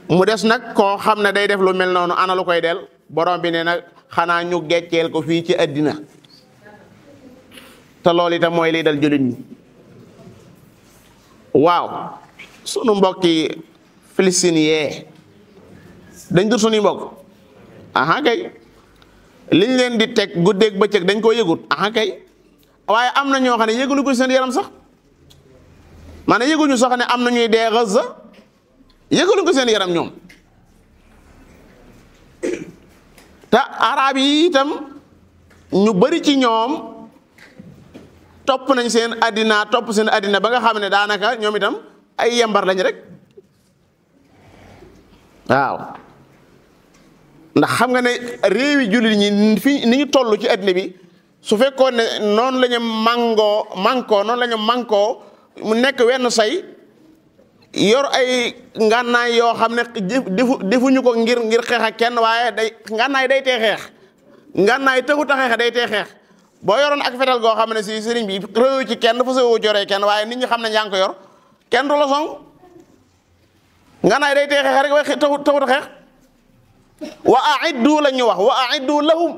mu des nag koo xam ne day def lu mel noonu, ana lu koy del borom bi ne nag xanaa ñu gecceel ko fii ci àddina. te loolu itam mooy liy dal jullit ñi. waaw sunu mbokki Filistin yee dañ dut sunuy mbokk? aha kay. liñ leen di teg guddeeg bëccëg dañ koo yëgut? aha kay. waaye am na ñoo xam ne yëgulu ko seen yaram sax, maanaam yëguñu sax ne am na ñuy dee Gaza, yëgulu ko seen yaram ñoom. te arab yi itam ñu bari ci ñoom topp nañ seen addina ba nga xam ne daanaka ñoom itam ay yembar lañ rek. waaw ndax xam nga ne réewi jullit ñi fi ni ñu toll ci àddina bi su fekkoon ne noonu la ñu noonu la ñu mànkoo mu nekk wenn say yor ay ngànnaay yoo xam ne defuñu ko ngir xeex ak kenn waaye ngànnaay day tee xeex ngànnaay taxut a xeex day tee xeex boo yoroon ak fetal goo xam ne si sëriñ bi réew ci kenn fa soo joree kenn waaye nit ñi xam ne yaa ngi ko yor kenn du la song ngànnaay day tee xeex rek waaye taxut a xeex wa a'iddu la ñu wax wa a'iddu lahum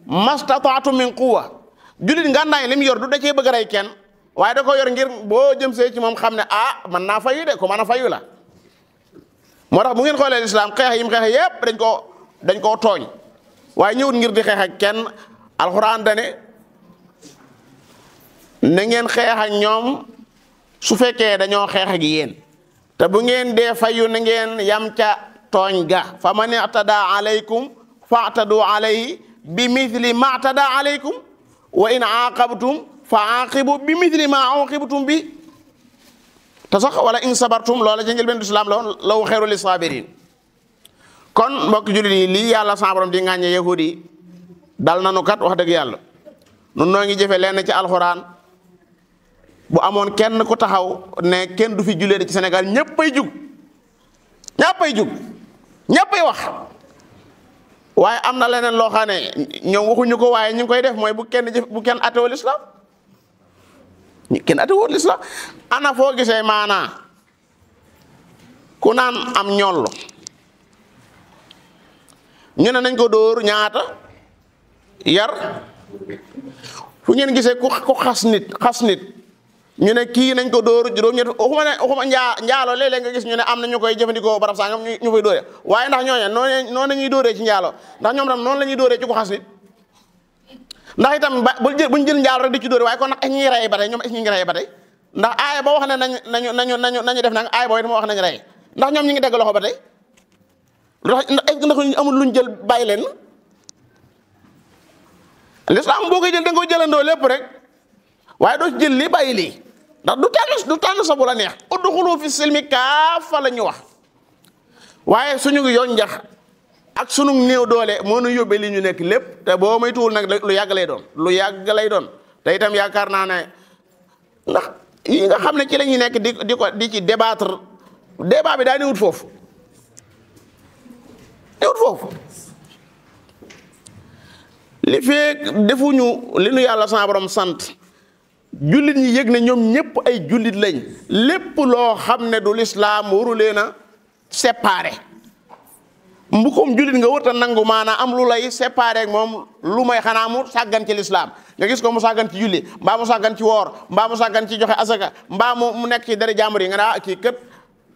mastata'tu min quwwa jullit ngànnaay li mu yor du da cee bëgg a rey kenn waaye da ko yor ngir boo jëm see ci moom xam ne man naa fayu de ko mën a fayu la moo tax bu ngeen xoolee lislaam xeex yi mu xeex yépp dañ koo tooñ waaye ñëwut ngir di xeex ak kenn alxuraan dane na ngeen xeex ak ñoom su fekkee dañoo xeex ak yéen te bu ngeen dee fayu na ngeen yam ca tooñ ga fa man i'tada alaykum fa'tadu alayhi bi mithli ma i'tada alaykum wa in aaqabtum fa aqibu bi mithli ma uqibtum bi te sax wala in sabartum loola ca njëlbeen lislaam law xayru li sabirin kon mbokk jullit yi lii yàlla sa borom di ŋàññe yahudi yi dal nanu kat wax dëgg yàlla nun noo ngi jëfe lenn ci alxuraan bu amoon kenn ku taxaw ne kenn du fi jullee ci Sénégal ñëppay jug ñëppay wax waaye am na leneen loo xam ne ñoom waxuñu ko waaye ñu ngi koy def mooy bu kenn atewul islam kenn atewul islam ana foo gisee maanaa ku naan am ñollu ñu ne nañ ko dóor ñaata yar fu ngeen gisee ku xas nit ñu ne kii nañ ko dóor juróom-ñett waxuma njaalo léeg-léeg nga gis ñu ne am na ñu koy jëfandikoo barab sangam ñu fay dóore waaye ndax ñooñu noonu la ñuy dóoree ci njaalo ndax ñoom tam noonu la ñuy dóoree ci ku xas nit ndax itam buñ jël njaalo rek di ci dóore waaye kon nag ñuy rey ba tey ñoom ñu ngi rey ba tey ndax aaya ba wax ne nañu def nag aaya boobu itam wax nañ rey ndax ñoom ñu ngi dégg loxo ba tey ndax amul luñ jël bàyyi leen l'islam boo koy jël da nga koy jëlandoo lépp rek waaye doo ci jël lii bàyyi lii ndax du tànn sa bu la neex udxulu fi silmi kaafa la ñu wax waaye suñu yoon njax ak sunu néew doole moo nu yóbbee li ñu nekk lépp te boo may tuwul nag lu yàgg lay doon te itam yaakaar naa ne ndax yi nga xam ne ci la ñuy nekk di ci débattre débat bi daa newut foofu li fee defuñu li nu yàlla sa borom sant jullit ñi yëg ne ñoom ñëpp ay jullit lañ lépp loo xam ne du lislaam waru leen a séparé mbukum jullit nga wërta nangu maanaam am lu lay séparé ak moom lu may xanaa mu sàggan ci lislaam nga gis ko mu sàggan ci julli mbaa mu sàggan ci woor mbaa mu sàggan ci joxe asaka mbaa mu nekk ci dara jàmbur yi nga daa kii kët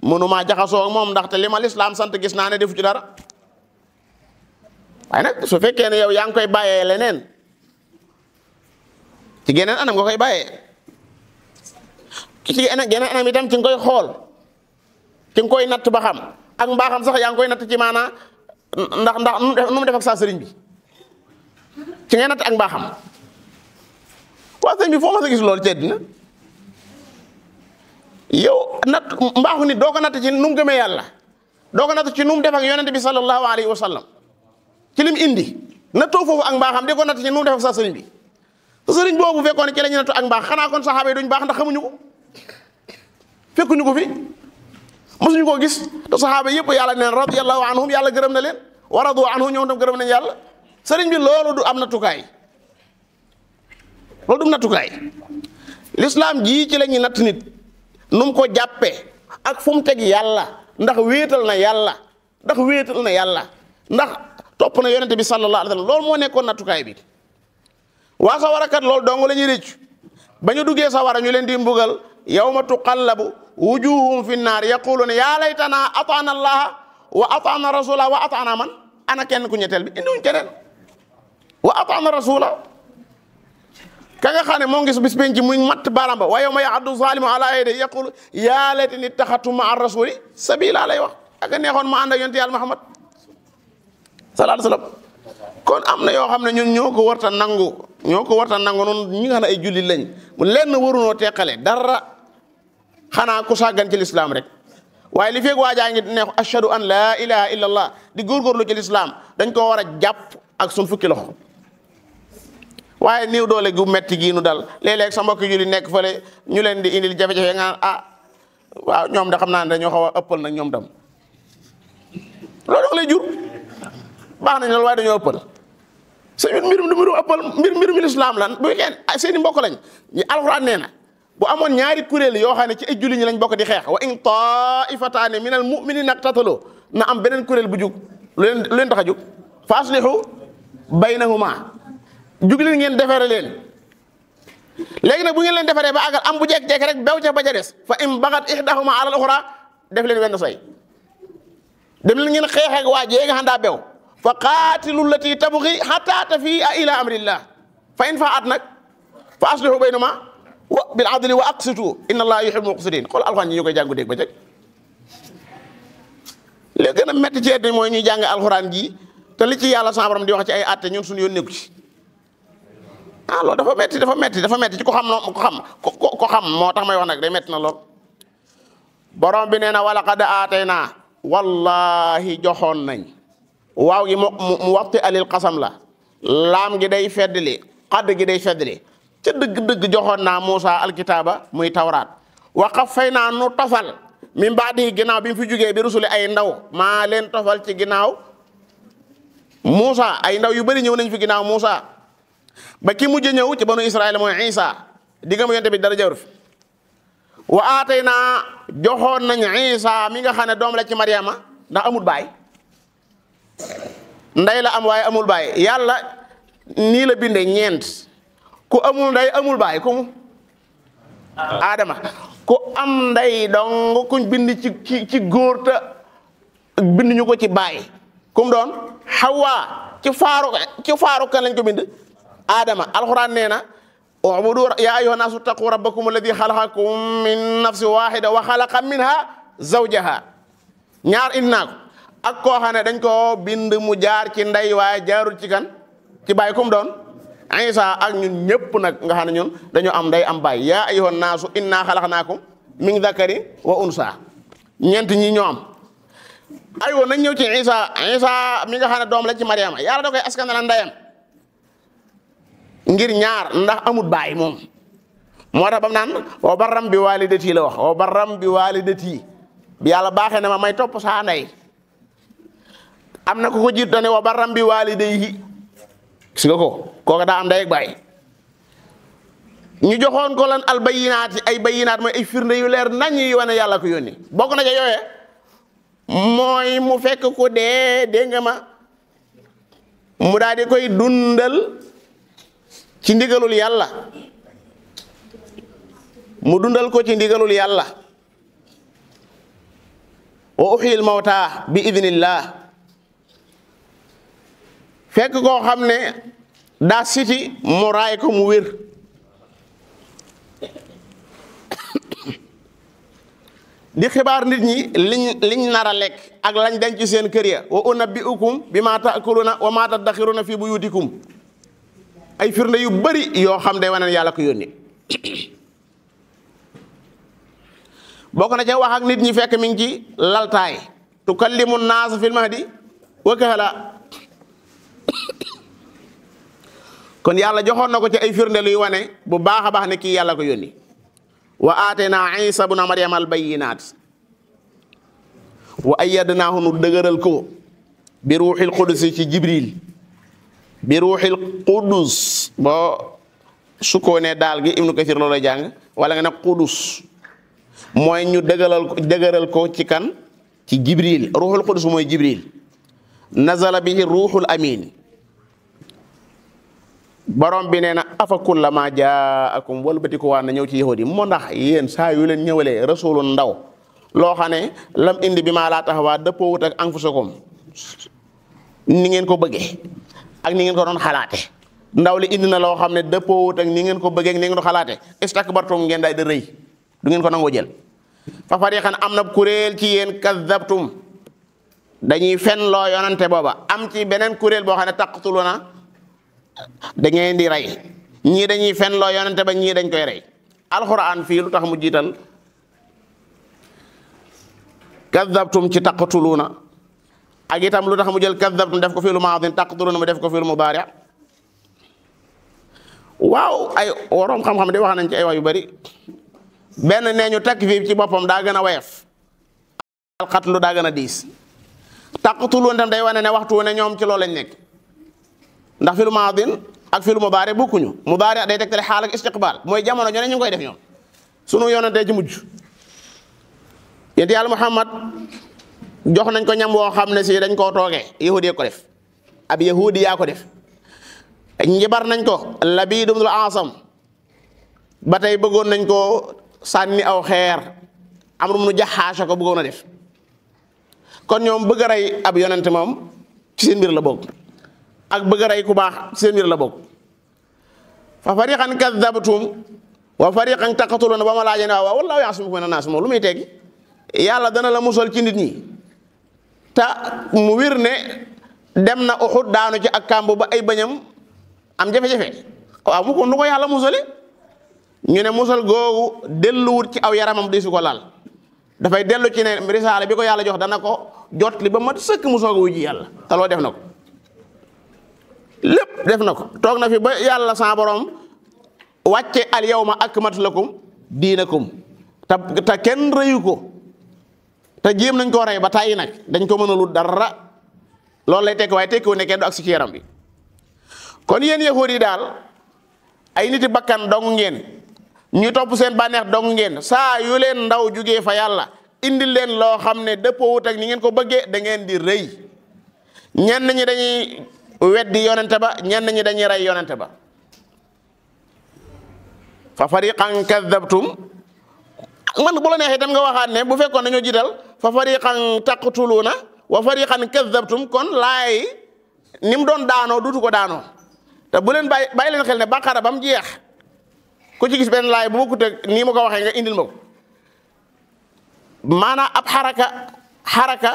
mënumaa jaxasoo ak moom ndaxte li ma lislaam sant gis naa ne defu ci dara waaye nag su fekkee ne yow yaa ngi koy bàyyee leneen ci geneen anam nga koy bàyyee ci geneen anam itam ci nga koy xool ci nga koy natt ba xam ak mbaaxam sax yaa ngi koy natt ci maanaa ndax nu mu def ak saa sëriñ bi ci ngay natt ak mbaaxam waa sëriñ bi foo ma sa gis loolu ci àddina yow natt mbaaxu nit doo ko natt ci nu mu gëmee yàlla doo ko natt ci nu mu def ak yonente bi sallallahu alayhi wa sallam ci lim indi nattoo foofu ak mbaaxam di ko natt ci nu mu def ak sa sëriñ bi sa sëriñ boobu fekkoon ne ci la ñu nattu ak mbaax xanaa kon saxaaba yi duñ baax ndax xamuñu ko fekkuñu ko fi mosuñu koo gis te saxaaba yëpp yàlla neen radiyallahu anhum yàlla gërëm na leen wa radu anhu ñoom tam gërëm nañ yàlla sëriñ bi loolu du am nattukaay loolu du nattukaay l'islam jii ci la ñuy natt nit nu mu ko jàppee ak fu mu teg yàlla ndax wéetal na yàlla ndax topp na yonente bi sallallahu alayhi wa sallam loolu moo nekkoon nattukaay bi waa sawara kat loolu dong la ñuy rëccu ba ñu duggee sawara ñu leen di mbugal yawma tuqallabu wujuhum fi nnaar yaquluna yaa laytana ataana allaha wa ataana rasula wa ataana man ana kenn ku ñetteel bi indiwuñ keneen wa ataana rasula ka nga xam ne moo ngi bis penc muy matt baaraam ba wa yawma ya'addu zalimu ala yadihi yaqulu yaa laytani ittaxadtu ma'a rasuli sabila lay wax ak a neexoon ma ànd ak yonent yàlla Muhammad sallallahu alayhi wa sallam kon am na yoo xam ne ñun ñoo ko warta nangu noonu ñi nga xam ne ay jullit lañ lenn warunoo teqale dara xanaa ku sàggan ci lislaam rek waaye li feeg waajaa ngi ne ashhadu an laa ilaha illa allah di góorgóorlu ci lislaam dañ koo war a jàpp ak suñ fukki loxo. waaye néew doole gu metti gii nu dal léeg-léeg sa mbokk julli nekk fële ñu leen di indil jafe-jafe nga waaw ñoom da xam naa ne dañoo xaw a ëppal nag ñoom tam loolu da lay jur baax nañ loolu waaye dañoo ëppal sa mbirum ëppal mbirum lislaam lan bu fekkee seen i mbokk lañ alxuraan nee na bu amoon ñaari kuréel yoo xam ne ci ay julli ñi lañ bokk di xeex wa in taifataani minal mu'minina iqtatalu na am beneen kuréel bu jug lu leen tax a jug fa aslihu baynahuma jug leen ngeen defare leen léegi nag bu ngeen leen defaree ba àggal am bu jekk-jekk rek bew ca ba ca des fa im bagat ihdahuma ala al-ukhra def leen wenn say dem leen ngeen xeex ak waa jee nga xam daa bew fa qaatilu llati tabghi hatta tafi'a ila amrillah fa in fa'at nag fa aslihu baynahuma bil adli wa aqsitu inna allaha yuhibbul muqsitin xool alxuraan ñu koy jàngu dégg ba jeg léegi gën a métti ci àddina mooy ñuy jàng alxuraan ji te li ci yàlla sa borom di wax ci ay àtte ñun suñu yoon nekku ci loolu dafa metti ci ko xam moo tax may wax nag day metti na lool. borom bi nee na wala qad aataynaa wallahi joxoon nañ waaw gi mu waxti alil xasam la laam gi day feddli xadd gi day feddli ca dëgg-dëgg joxoon naa Muusa alkitaaba muy tawraat wa qafaynaa nu tofal min baadihi ginnaaw bi mu fi jógee bi rusuli ay ndaw maa leen tofal ci ginnaaw Muusa ay ndaw yu bëri ñëw nañ fi ginnaaw Muusa ba ki mujj ñëw ci banu Israël mooy Isa digga ma yonte bi dara jawr fi wa aataynaa joxoon nañ Isa mi nga xam ne doom la ci Mariama ndax amul baay nday la am waaye amul baay yàlla nii la binde ñeent ku amul nday amul baay ku Adama ku am nday dong kuñ bind ci góor te bind ñu ko ci baay kum doon Hawa ci faaru kan lañ ko bind Adama alxuraan nee na ubudu yaa ayyuha naasu taqu rabbakum alladi xalaqakum min nafsin waxida wa xalaqa minha zawjaha ñaar indi naa ko ak koo xam ne dañ ko bind mu jaar ci ndey waaye jaarul ci kan ci baay kum doon Isa ak ñun ñëpp nag nga xam ne ñun dañoo am ndey am baay yaa ayyuha naasu inna xalaqnaakum min dakarin wa unsa ñeent ñi ñoo am aywa nañ ñëw ci Isa mi nga xam ne doom la ci Mariama yàlla da koy askanale ndeyam ngir ñaar ndax amut baay moom moo tax bam naan wa barram bi walidati la wax wa barram bi walidati bi yàlla baaxee na ma may topp saa ndey am na ku ko jiit dane wa barram bi walidayhi gis nga ko kooka daa am ndey ak baay ñu joxoon ko lan al bayinaat ay bayinaat mooy ay firnde yu leer nañ yu wane yàlla ko yónni bokk na ca yooyee mooy mu fekk ko dee nga ma mu daal di koy dundal ci ndigalul yàlla mu dundal ko ci ndigalul yàlla wa uxyil mawta bi idnillah fekk koo xam ne daa siti mu raay ko mu wér di xibaar nit ñi liñ nar a lekk ak lañ denc ci seen kër ya wa unabbi'ukum bima ta'kuluna wa ma tadakhiruna fi buyutikum ay firnde yu bari yoo xam day wane yàlla ko yónni bokk na ca wax ak nit ñi fekk mi ngi ci laltaay tukallimu naas fil mahdi wa kahla kon yàlla joxoon na ko ci ay firnde luy wane bu baax a baax ne kii yàlla ko yónni wa aatayna isa buna maryam al bayinat wa ayyadnaahu nu dëgëral ko bi ruuxil qudus ci jibril bi ruuxil qudus boo sukkoonee daal gi ibnu kasir loolu jàng wala nga ne qudus mooy ñu dëgëral ko ci kan ci jibril ruuxul qudus mooy jibril nazala bihi ruuxul amin borom bi nee na afa kullama jaakum walbati ko waa na ñëw ci yahudi moo ndax yéen saa yu leen ñëwalee rasulu ndaw loo xam ne lam indi bi maa laa taxawaa dëppoo wut ak anfusakum ni ngeen ko bëggee ak ni ngeen ko doon xalaate ndaw li indi na loo xam ne dëppoo wut ak ni ngeen ko bëggee ak ni ngeen ko xalaate istakbartum ngeen daay da rëy du ngeen ko nangoo jël fa fariqan am na kuréel ci yéen kazzabtum dañuy fen loo yonante booba am ci beneen kuréel boo xam ne taqtuluna da ngeen di rey ñii dañuy fen loo yonante ba ñii dañ koy rey alxuraan fii lu tax mu jiital kadabtum ci taqtuluuna ak itam lu tax mu jël kadabtum def ko fi'lu maadin taqtuluuna mu def ko fi'lu mudaari waaw ay waroom xam-xam di wax nañ ci ay wax yu bari benn nee ñu takfiif ci boppam daa gën a woyof alxatlu daa gën a diis taqtuluuna tam day wane ne waxtu wu ne ñoom ci loolu lañ nekk ndax fi'lu maadin ak fi'lu mudaari bokkuñu mudaari day tegtale xaal ak istiqbaal mooy jamono ñu ne ñu ngi koy def ñoom sunu yonentee ci mujj yéen yàlla Muhammad jox nañ ko ñam woo xam ne si dañ koo toogee yahudi ko def ab yahudi yaa ko def njibar nañ ko Labiid ibnul Asam ba tey bëggoon nañ ko sànni aw xeer Amru ibnu Jaxaasha ko bëggoon a def kon ñoom bëgg a rey ab yonent moom ci seen mbir la bokk ak bëgg a rey ku baax ci seen mbir la bokk fa fariqan kadabtum wa fariqan taqtuluuna ba ma laajee ne waaw wallaahu ya'simukum mina naas moom lu muy teggi yàlla dana la musal ci nit ñi te mu wir ne dem na Uhud daanu ci ak kàmb ba ay bañam am jafe-jafe waaw mu ko nu ko yàlla musale ñu ne musal googu delluwut ci aw yaramam di su ko laal dafay dellu ci ne risaale bi ko yàlla jox dana ko jot li ba mat sëkk mu soog a wuji yàlla te loo def na ko lépp def na ko toog na fi ba yàlla sa borom wàcce al yawma akmaltu lakum diinakum te kenn rëyu ko te jéem nañ koo rey ba tàyyi nag dañ ko mënalul dara loolu lay tekki waaye tekkiwu ne kenn du agsi ci yaram bi kon yéen yahuud yi daal ay niti bakkan dong ngeen ñu topp seen bànneex dong ngeen saa yu leen ndaw jugee fa yàlla indil leen loo xam ne dëppoowut ak ni ngeen ko bëggee da ngeen di rëy ñenn ñi dañuy weddi yonente ba ñenn ñi dañuy rey yonente ba fa fariqan kadabtum man bu la neexee itam nga waxaat ne bu fekkoon dañoo jiital fa fariqan taqtuluuna wa fariqan kadabtum kon laay ni mu doon daanoo duutu ko daanoo te bu leen bàyyi leen xel ne baqara ba mu jeex ku ci gis benn laay bu bokkut ak nii ma ko waxee nga indil ma ko maanaam ab xaraka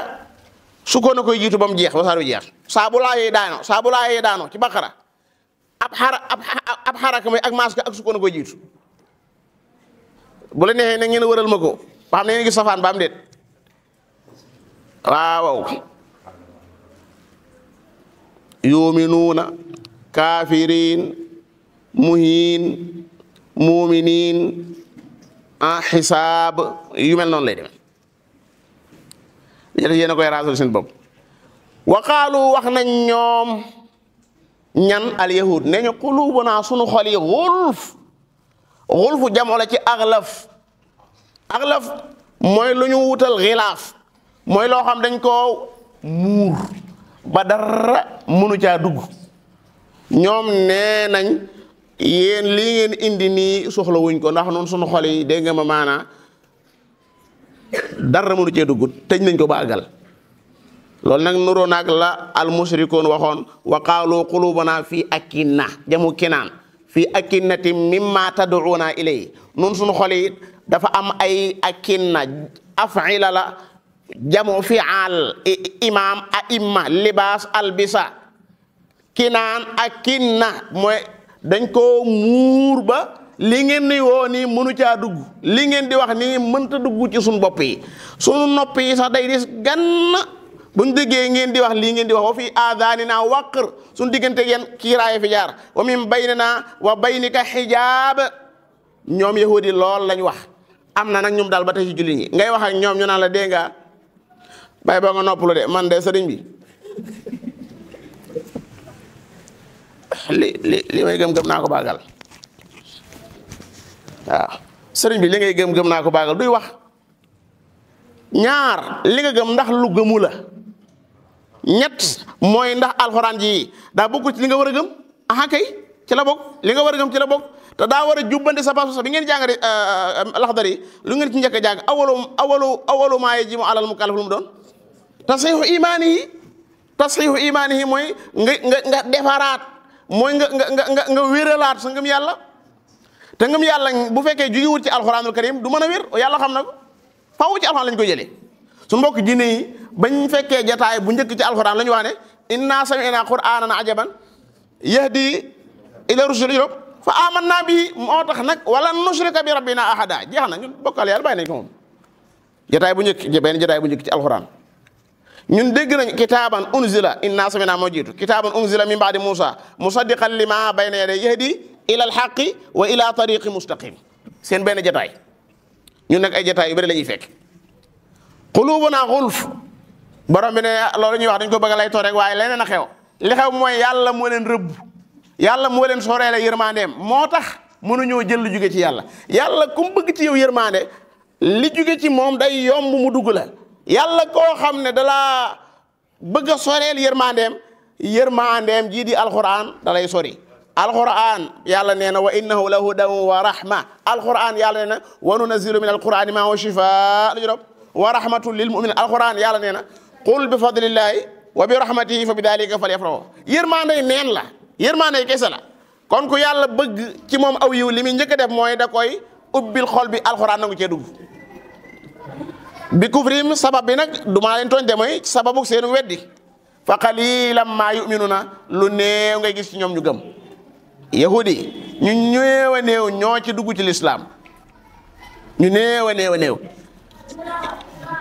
su ko na koy jiitu ba mu jeex ba saar bi jeex saa bu laayee daanoo ci baqara ab xaraka mooy ak maska ak su ko na koy jiitu bu la neexee ne ngeen wëral ma ko ba xam ne ngeen gis safaan ba am déet waaw yuminuuna kaafiriin muhiin muminiin xisaab yu mel noonu lay demee yéen a koy raasal seen bopp wa qaalu wax nañ ñoom ñan al yahud ne ñu qulubuna sunu xol yi xulfu jamoo la ci axlaf mooy lu ñu wutal xilaaf mooy loo xam dañ koo muur ba dara mënu caa dugg ñoom nee nañ yéen lii ngeen indi nii soxla wuñ ko ndax noonu sunu xol yi dégg nga ma maanaa dara mënu cee dugg tëj nañ ko ba àggal loolu nag nuroo naag la al mushrikoon waxoon wa qaalu qulubana fii akinna jamu kinaan fii akinnati mimma tad'una ilay nun sunu xol yi dafa am ay akinna af'ila la jamu fi'al imam a'imma libaas albisa kinaan akinna mooy dañ ko muur ba li ngeen di woo nii mënu caa dugg li ngeen di wax nii mënta dugg ci suñu bopp yi sunu nopp yi sax day dis gann buñ déggee ngeen di wax lii ngeen di wax wa fi aadaanina waqr suñu diggante yéen kiiraay fi jaar wa min baynina wa baynika xijaab ñoom yahudi lool lañ wax am na nag ñoom daal ba tey ci julli ñi ngay wax ak ñoom ñu naan la dégg nga bàyyi boo nga noppalu de man de sëriñ bi li may gëm naa ko baagal waaw sëriñ bi li ngay gëm naa ko baagal duy wax ñaar li nga gëm ndax lu gëmu la ñett mooy ndax alxuraan ji daa bokk ci li nga war a gëm aha kay ci la bokk li nga war a gëm ci la bokk te daa war a jubbante sa pas bi ngeen jàngale Laxdari lu ngeen ci njëkk a jàng awalu maa yajibu alal mukallaf lu mu doon tasxiixu imaanihi mooy nga defaraat mooy nga wéralaat sa ngëm yàlla te ngëm yàlla bu fekkee jugiwut ci alxuraanul karim du mën a wér yàlla xam na ko faaw ci alxuraan lañ koy jëlee su mbokk jinne yi bañ fekkee jataay bu njëkk ci alxuraan la ñu wax ne inna sami'na qur'aanan ajaban yahdi ila rushdi fa amanna bi moo tax nag wala nushrika bi rabbina ahada jeex na ñun bokkal yàlla bàyyi nañ ko moom jotaay bu njëkk benn jotaay bu njëkk ci alxuraan ñun dégg nañ kitaaban unzila inna sami'na moo jiitu kitaaban unzila min ba'di Musa musaddiqan lima bayna yadayhi yahdi ila alxaqi wa ila tariqi mustaqim seen benn jotaay ñun nag ay jotaay yu bëri la ñuy fekk qulubuna gulf borom bi ne loolu ñuy wax dañ ko bëgg lay too rek waaye leneen a xew li xew mooy yàlla moo leen rëbb yàlla moo leen soreele yërmandeem moo tax mënuñoo jël lu jóge ci yàlla yàlla ku mu bëgg ci yow yërmande li jóge ci moom day yomb mu dugg la yàlla koo xam ne dalaa bëgg a soreel yërmandeem jii di alquran dalay sori alquran yàlla nee na wa innahu la hudan wa rahma alquran yàlla nee na wa nunazzilu min alqurani ma huwa shifaa wa rahmatun lil muminin alquran yàlla nee na qul bi fadlillahi wa bi rahmatihi fa bi dalika falyafrahu yërmande neen la yërmande kese la kon ku yàlla bëgg ci moom aw yiw li muy njëkk a def mooy da koy ubbil xol bi alquran nangu cee dugg bi kufrim sabab bi nag du maa leen tooñ de mooy sababu seenu weddi fa qalilan maa yuminuna lu néew ngay gis ci ñoom ñu gëm yahudi ñu néew a néew ñoo ci dugg ci lislaam ñu néew a néew a néew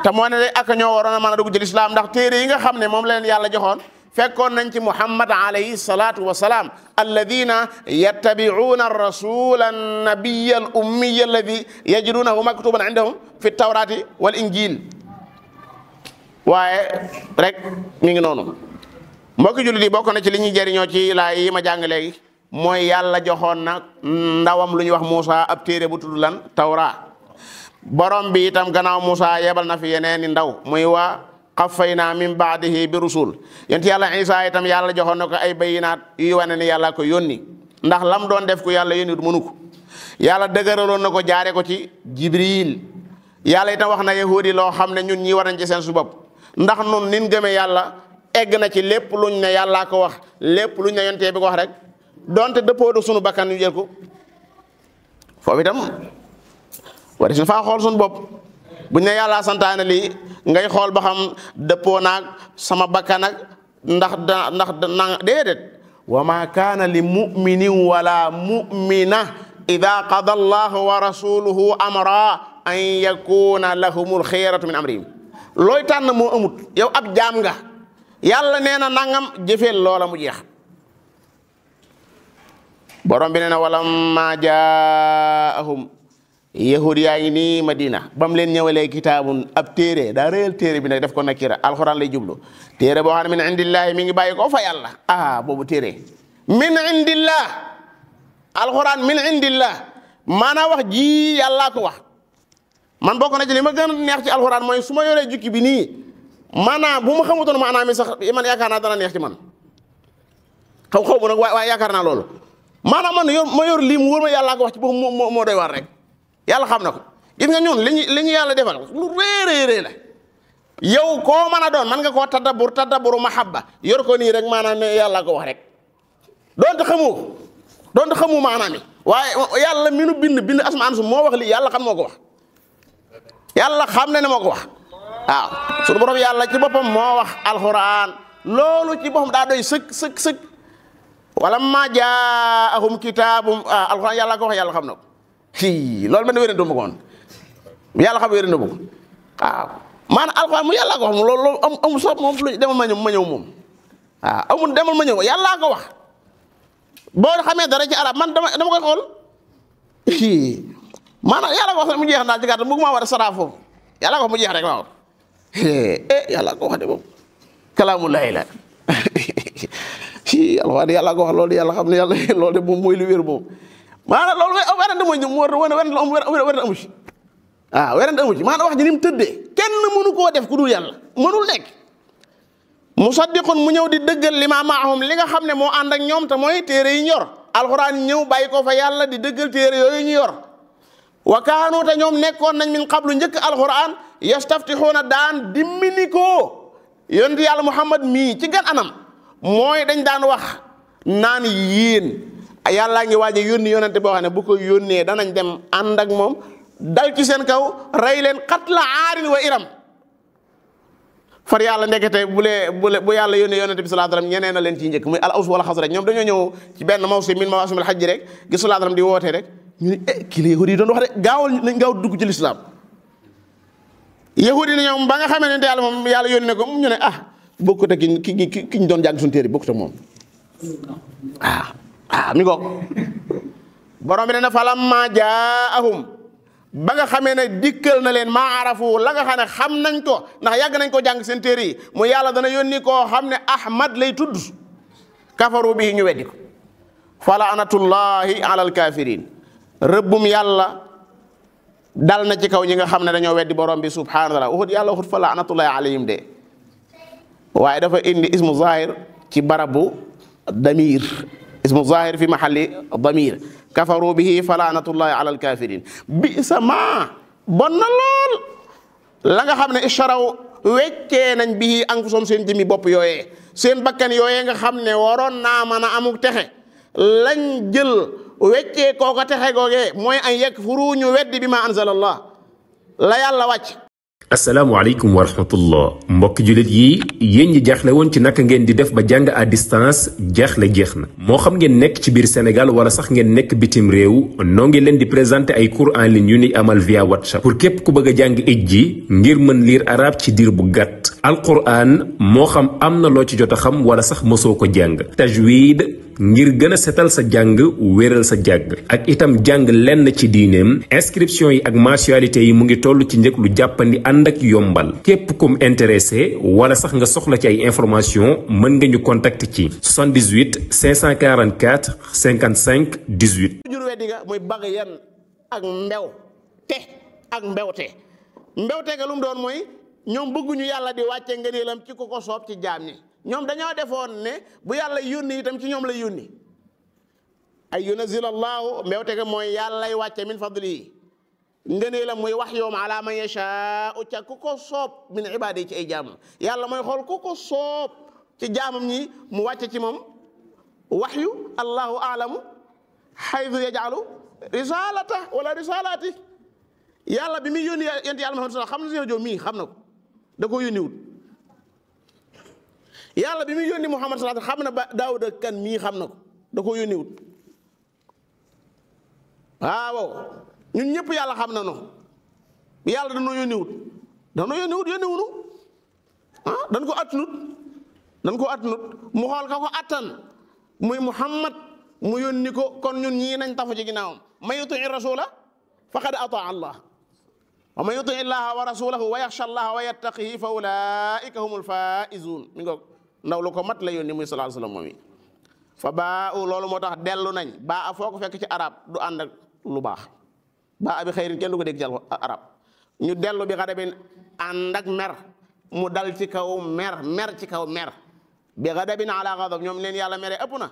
te moo ne ak ñoo waroon a mën a dugg ci lislaam ndax téere yi nga xam ne moom la leen yàlla joxoon fekkoon nañ ci muhammad alayhi salatu wasalaam alladina yattabi'una ar-rasula an-nabiyya al-ummiyya alladi yajidunahu maktuban indahum fi tawrati wal injil waaye rek mi ngi noonu mbokki jullit yi bokk na ci li ñuy jëriñoo ci laay yi ma jàng léegi mooy yàlla joxoon na ndawam lu ñuy wax Muusa ab téere bu tudd lan tawra borom bi itam gannaaw Muusa yebal na fi yeneeni ndaw muy waa qaffayna min baadihi bi rusul yonent yàlla Isa itam yàlla joxoon na ko ay bayinaat yu wane ni yàlla ko yónni ndax lam doon def ko yàlla yónni mënu ko yàlla dëgëraloon na ko jaare ko ci Jibril yàlla itam wax na yahudi loo xam ne ñun ñi war nañ ci seen su bopp ndax nun nin gëmee yàlla egg na ci lépp luñ ne yàllaa ko wax lépp luñ ne yontee bi ko wax rek donte dëppoo du sunu bakkan ñu jël ko foofu itam wari suñu faa xool suñu bopp buñ ne yàllaa santaane lii ngay xool ba xam dëppoo naag sama bakkan ak ndax déedéet wa ma kaana li muminin wala mumina ida qada allahu wa rasuluhu amra an yakuna lahumul xiyaratu min amrihim looy tànn moo amut yow ab jaam nga yàlla nee na nangam jëfeel loola mu jeex borom bi nee na walamma jaahum yahud yaa ngi nii Madina ba mu leen ñëwalee kitaabun ab téere daa réyal téere bi nag def ko nakira alxuraan lay jublu téere boo xam ne min indillahi mi ngi bàyyi ko fa yàlla boobu téere min indillah alxuraan min indillah maanaam wax ji yàllaa ko wax man bokk na ci li ma gën a neex ci alxuraan mooy su ma yoree jukki bi nii maanaam bu ma xamutoon maanaam mi sax man yaakaar naa dana neex ci man xaw bu nag waaye yaakaar naa loolu maanaam man ma yor lii mu wóor ma yàllaa ko wax ci boobu moo doy war rek yàlla xam na ko gis nga ñun li ñu yàlla defal lu réeréerée la yow koo mën a doon man nga koo tadabburu mahabba yor ko nii rek maanaam ne yàlla ko wax rek doonte xamu maanaam yi waaye yàlla mi nu bind asmaan su moo wax lii yàlla xam moo ko wax yàlla xam ne moo ko wax waaw suñu borom yàlla ci boppam moo wax alxuraan loolu ci boppam daa doy sëkk wala ma jaahum kitaabum alxuraan yàlla ko wax yàlla xam na ko loolu man de wérante ma ko woon yàlla xam wérante ma ko waaw maanaam alxuraan mu yàlla ko wax loolu amul sax moom demal ma ñëw moom waaw amul demal ma ñëw yàlla ko wax boo xamee dara ci arab man dama koy xool maanaam yàlla ko wax mu jeex daal ci gàttal mu ma war a saraa foofu yàlla ko wax mu jeex rek waaw yàlla ko wax de moom kalaamullaahi la alxuraan yàlla ko wax loolu yàlla xam ne yàlla loolu de moom mooy lu wér moom maanaam loolu werante mooy werante amu ci waaw werante amu ci maanaam wax ji ni mu tëddee kenn mënu koo def ku dul yàlla mënul nekk musaddiqun mu ñëw di dëggal li ma maahum li nga xam ne moo ànd ak ñoom te mooy téere yi ñu yor alxuraan ñëw bàyyi ko fa yàlla di dëggal téere yooyu ñu yor wa kaanu te ñoom nekkoon nañ min qablu njëkk alxuraan yastaftixuuna daan dimbali ko yonent yàlla muhammad mii ci gan anam mooy dañ daan wax naan yéen yàllaa ngi waaj a yónni yonente boo xam ne bu ko yónnee danañ dem ànd ak moom dal ci seen kaw rey leen qatla aarin wa iram far yàlla ndekete bu yàlla yónnee yonente bi sallallahu alayhi wasallam ñeneen na leen ciy njëkk muy al aws wala xasraj ñoom dañoo ñëw ci benn mawsim min mawaasimil hajj rek gis sallallahu alayhi wasallam di wootee rek ñu ne kii la yahudi yi doon wax de gaawal nañ gaaw dugg ci lislaam yahudi ne ñoom ba nga xamee ne yàlla moom yàlla yónni ne ko ñu ne bokkut ak ki ñu doon jàng suñu téere bokkut ak moom mi ngoog borom bi ne na falamma jaahum ba nga xamee ne dikkal na leen maa arafu la nga xam ne xam nañ ko ndax yàgg nañ ko jàng seen téere yi mu yàlla dana yónni koo xam ne Ahmad lay tudd kafaru bi ñu weddi ko fa laanatullahi alal kafirin rëbbum yàlla dal na ci kaw ñi nga xam ne dañoo weddi borom bi subhanahu wa taala waxut yàlla waxut fa laanatullahi alayhim de waaye dafa indi ismu zahir ci barabu damir ismu zahir fi mahalli damir kafaru bihi fa laanatullahi alal kafirin bisa ma bon na lool la nga xam ne isharaw weccee nañ bihi anfusum seen jëmi bopp yooyee seen bakkan yooyee nga xam ne waroon naa mën a amuk texe lañ jël weccee kooko texe googee mooy an yakfuru ñu weddi bi ma anzalallah la yàlla wàcc. asalaamaaleykum wa rahmatullah mbokki jullit yi yéen ñi jaaxle woon ci naka ngeen di def ba jàng à distance jaaxle jeex na moo xam ngeen nekk ci biir Sénégal wala sax ngeen nekk bitim réew noo ngi leen di présenter ay cours en ligne yu ni amal via WhatsApp pour képp ku bëgg a jàng ijji ngir mën lire arabe ci diir bu gàtt alquran moo xam am na loo ci jot a xam wala sax mosoo ko jàng tajwid ngir gën a setal sa jàng wéral sa jàng ak itam jàng lenn ci diineem inscription yi ak mensualité yi mu ngi toll ci njëg lu jàppandi ànd ak yombal képp kum intéressé wala sax nga soxla ci ay information mën nga ñu contacter ci 78 544 55 18. jur weddi nga muy bag yan ak mbew te ak mbewte ga lu mu doon mooy ñoom bëgguñu yàlla di wàcce ngëneelam ci ku ko soob ci jaam ñi ñoom dañoo defoon ne bu yàlla yónni itam ci ñoom lay yónni ay yunazil allahu mbewte ga mooy yàlla lay wàcce min fadlihi ngëneelam muy wax yoom ala man yashaa ca ku ko soob min ibaadi ci ay jaamam yàlla mooy xool ku ko soob ci jaamam ñi mu wàcce ci moom waxyu allahu aalamu xaytu yajalu risalata wala risalati yàlla bi muy yónni yent yàlla Muhammad xam na si rajo mii xam na ko da ko yónniwut yàlla bi muy yónni Muhammad sallallahu alayhi wasallam xam na ba Daawuda kan mii xam na ko da ko yónniwut waaw ñun ñëpp yàlla xam na no yàlla danoo yónniwut yónniwunu dañ ko attanut mu xool ka ko attan muy Muhammad mu yónni ko kon ñun ñii nañ tafu ci ginnaawam man yutii rasula faqad ataa Allah wa man yuti illaha wa rasulahu wa yaxsha allaha wa yattaqihi fa ulaika humul faizun mi ngoog ndaw lu ko mat la yónni muy sallallahu alayhi wasallam moom yi fa baa u loolu moo tax dellu nañ baa a foo ko fekk ci arab du ànd ak lu baax baa a bi xëyrin kenn du ko dégg ci arab ñu dellu bi xadabin ànd ak mer mu dal ci kaw mer ci kaw mer bi xadabin ala xadab ñoom leen yàlla mere ëpp na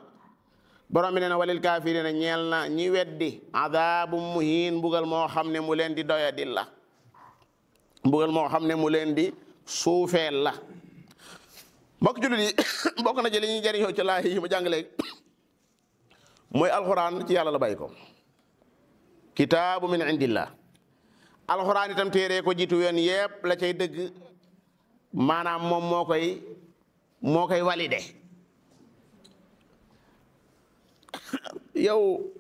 borom bi nee na walil kaafirina ñeel na ñi weddi adabu muhin mbugal moo xam ne mu leen di doyadil la mbugal moo xam ne mu leen di suufeel la mbokk jullit yi bokk na ci li ñuy jëriñoo ci laay yi ma jàng léegi mooy alxuraan ci yàlla la bàyyi ko kitaabu min indillah alxuraan itam téere ko jiitu yoon yépp la cay dëgg maanaam moom moo koy validé yow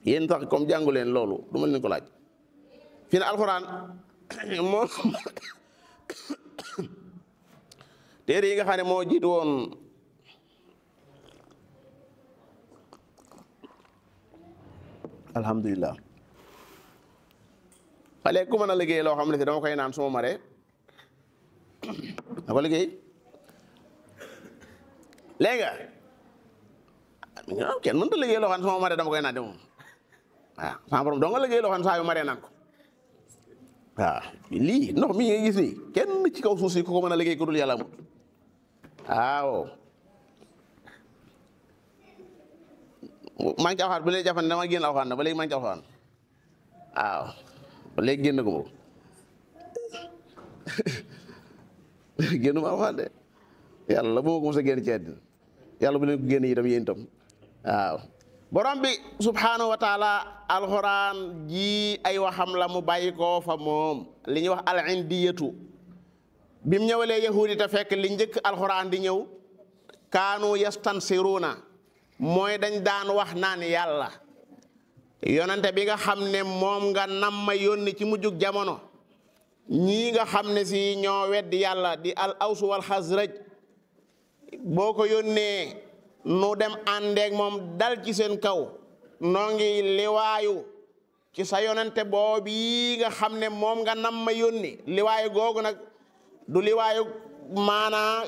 yéen tax comme jàngu leen loolu du ma leen ko laaj fi ne alxuraan moom téere yi nga xam ne moo jiitu woon alhamdulilah xale ku mën a liggéey loo xam ne si dama koy naan suma maree da ko liggéey léegi kenn mënut a liggéey loo xam ne suma maree dama koy naan de moom waaw sama borom doo nga liggéey loo xam ne saa yu maree naan ko waaw lii ndox mi nga gis nii kenn ci kaw suuf si ku ko mën a liggéey ku dul yàlla amul waaw maa ngi ci alxuraan ba léegi jàpp ne dama génn alxuraan na ba léegi maa ngi ci alxuraan waaw ba léegi génn ko moom génn ma alxuraan de yàlla bu ma ko mos a génn ci àddina yàlla bu leen ko génn itam yéen itam waaw borom bi subhanahu wa taala alxuraan ji ay waxam la mu bàyyi koo fa moom li ñuy wax al indiyatu bi mu ñëwalee yahudi te fekk li njëkk alxuraan di ñëw kaanu yastansiruna mooy dañ daan wax naan yàlla yonente bi nga xam ne moom nga nam ma yónni ci mujjug jamono ñii nga xam ne si ñoo weddi yàlla di al aws wal xasraj boo ko yónnee nu dem àndeeg moom dal ci seen kaw noo ngi liwaayu ci sa yonente boobu nga xam ne moom nga nam ma yónni liwaayu googu nag du liwaayu maanaa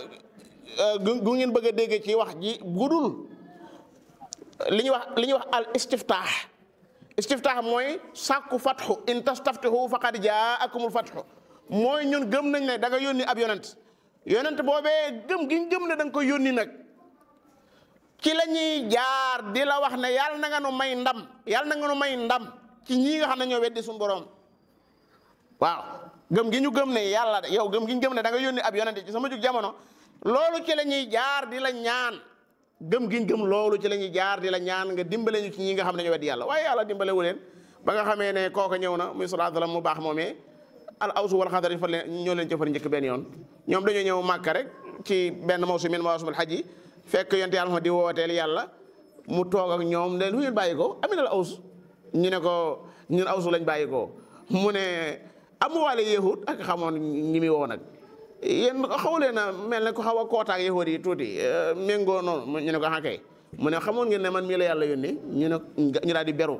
gu ngeen bëgg a dégg ci wax ji gudul li ñuy wax al istiftaax mooy sàkku fatxu in tastaftihu faqad jaakumul fatxu mooy ñun gëm nañ ne da nga yónni ab yonent boobee gëm gi gëm ne da nga koy yónni nag ci la ñuy jaar di la wax ne yàlla na nga nu may ndam ci ñii nga xam ne ñoo weddi suñu borom waaw gëm gi ñu gëm ne yàlla yow gëm gi ñu gëm ne da nga yónni ab yonent ci sama jug jamono loolu ci la ñuy jaar di la ñaan gëm gi ñu gëm loolu ci la ñuy jaar di la ñaan nga dimbale ñu ci ñi nga xam ne ñoo weddi yàlla waaye yàlla dimbale wu leen ba nga xamee ne kooka ñëw na muy sallallahu alayhi wasallam mu baax moomee al awsu wal xadar fa ñoo leen jëfar njëkk benn yoon ñoom dañoo ñëw màkka rek ci benn mawsumul hajj yi fekk yonte yàlla di wooteel yàlla mu toog ak ñoom ne lu ngeen bàyyi ko aminal aws ñu ne ko ñun awsu lañ bàyyi ko mu ne amuwaale yahud ak xamoon ñi muy woo nag yéen xawlee na mel ne ko xaw a kootaak yahud yi tuuti méngoo noonu ñu ne ko kay mu ne xamoon ngeen ne man mii la yàlla yónni ñu daal di beru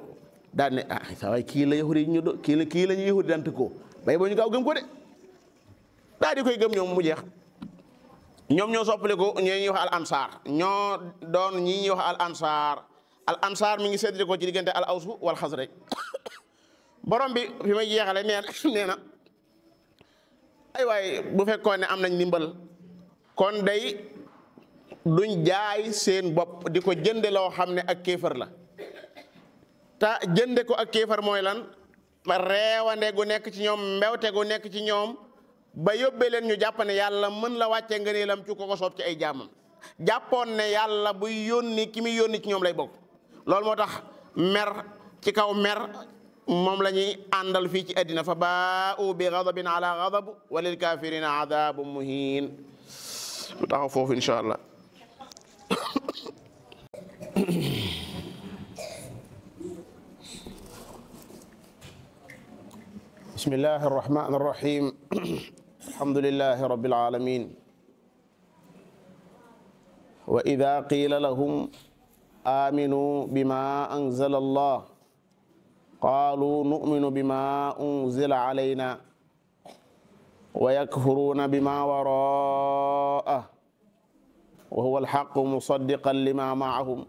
daal ne sa waay kii la yahud yi ñu do kii la ñu yahud dant ko bay boo ñu gaaw gëm ko de daal di koy gëm ñoom mu jeex ñoom ñoo soppali ko ñuy wax al ansar ñoo doon ñi ñuy wax al ansar mi ngi séddale ko ci diggante al awsu wal xasraj borom bi fi may jeexale nee na ay waay bu fekkoon ne am nañ ndimbal kon day duñ jaay seen bopp di ko jënde loo xam ne ak kéefar la te jënde ko ak kéefar mooy lan reewande gu nekk ci ñoom mbewte gu nekk ci ñoom ba yóbbee leen ñu jàpp ne yàlla mën la wàcce ngëneelam ci ko soob ci ay jaamam jàppoon ne yàlla buy yónni ki muy yónni ci ñoom lay bokk loolu moo tax mer ci kaw mer moom la ñuy àndal fii ci àddina fa baa'u bi ghadabin ala ghadab wa lil kafirina adabun muhin lu taxaw foofu insha allah bismillahi arrahmani arrahim alhamdulillahi rabbil alamin wa idha qila lahum aminu bima anzala allah qalu nu'minu bima unzila alayna wa yakfuruna bima wara'ah wa huwa alhaqqu musaddiqan lima ma'ahum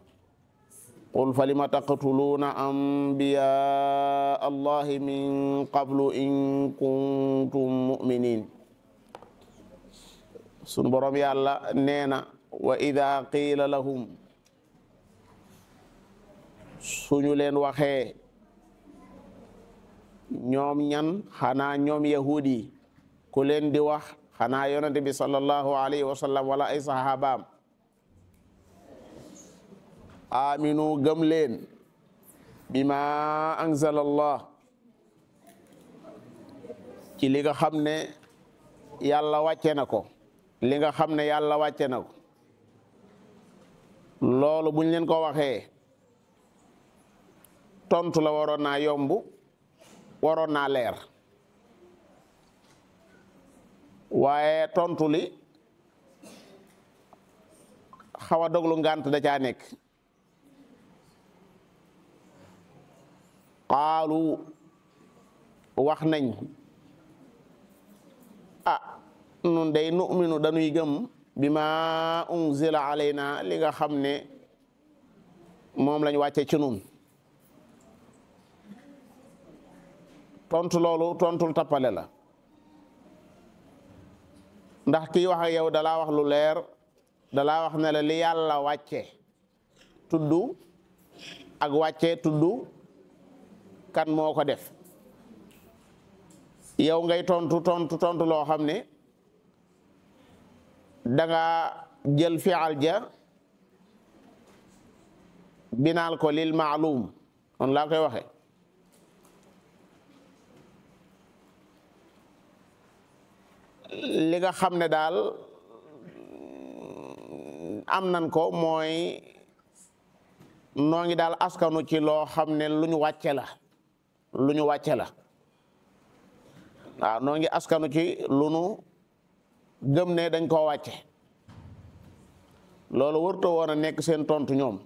qul falima taqtuluuna anbiyaa allahi min qablu in kuntum mu'minin sunu borom yàlla nee na wa ida qiila lahum suñu leen waxee ñoom ñan xanaa ñoom yahudi ku leen di wax xanaa yonente bi sallallahu alayhi wa sallam wala ay sahabaam aminu gëm leen bima anzala allah ci li nga xam ne yàlla wàcce na ko li nga xam ne yàlla wàcce na ko loolu buñ leen ko waxee tontu la waroon naa yomb waroon naa leer waaye tontu li xaw a doglu ngànt da caa nekk qaalu wax nañ nun day nu'minu dañuy gëm bima unzila alayna li nga xam ne moom lañ wàcce ci nun tontu loolu tontul tappale la ndax kii wax ak yow dalaa wax lu leer dalaa wax ne la li yàlla wàcce tuddu ak wàcce tuddu kan moo ko def yow ngay tontu loo xam ne danga jël fi'al ja binaal ko lil ma'lum on laa koy waxe li nga xam ne daal am nan ko mooy noo ngi daal askanu ci loo xam ne lu ñu wàcce la waaw noo ngi askanu ci lu nu gëm ne dañ koo wàcce loolu warutoo woon a nekk seen tontu ñoom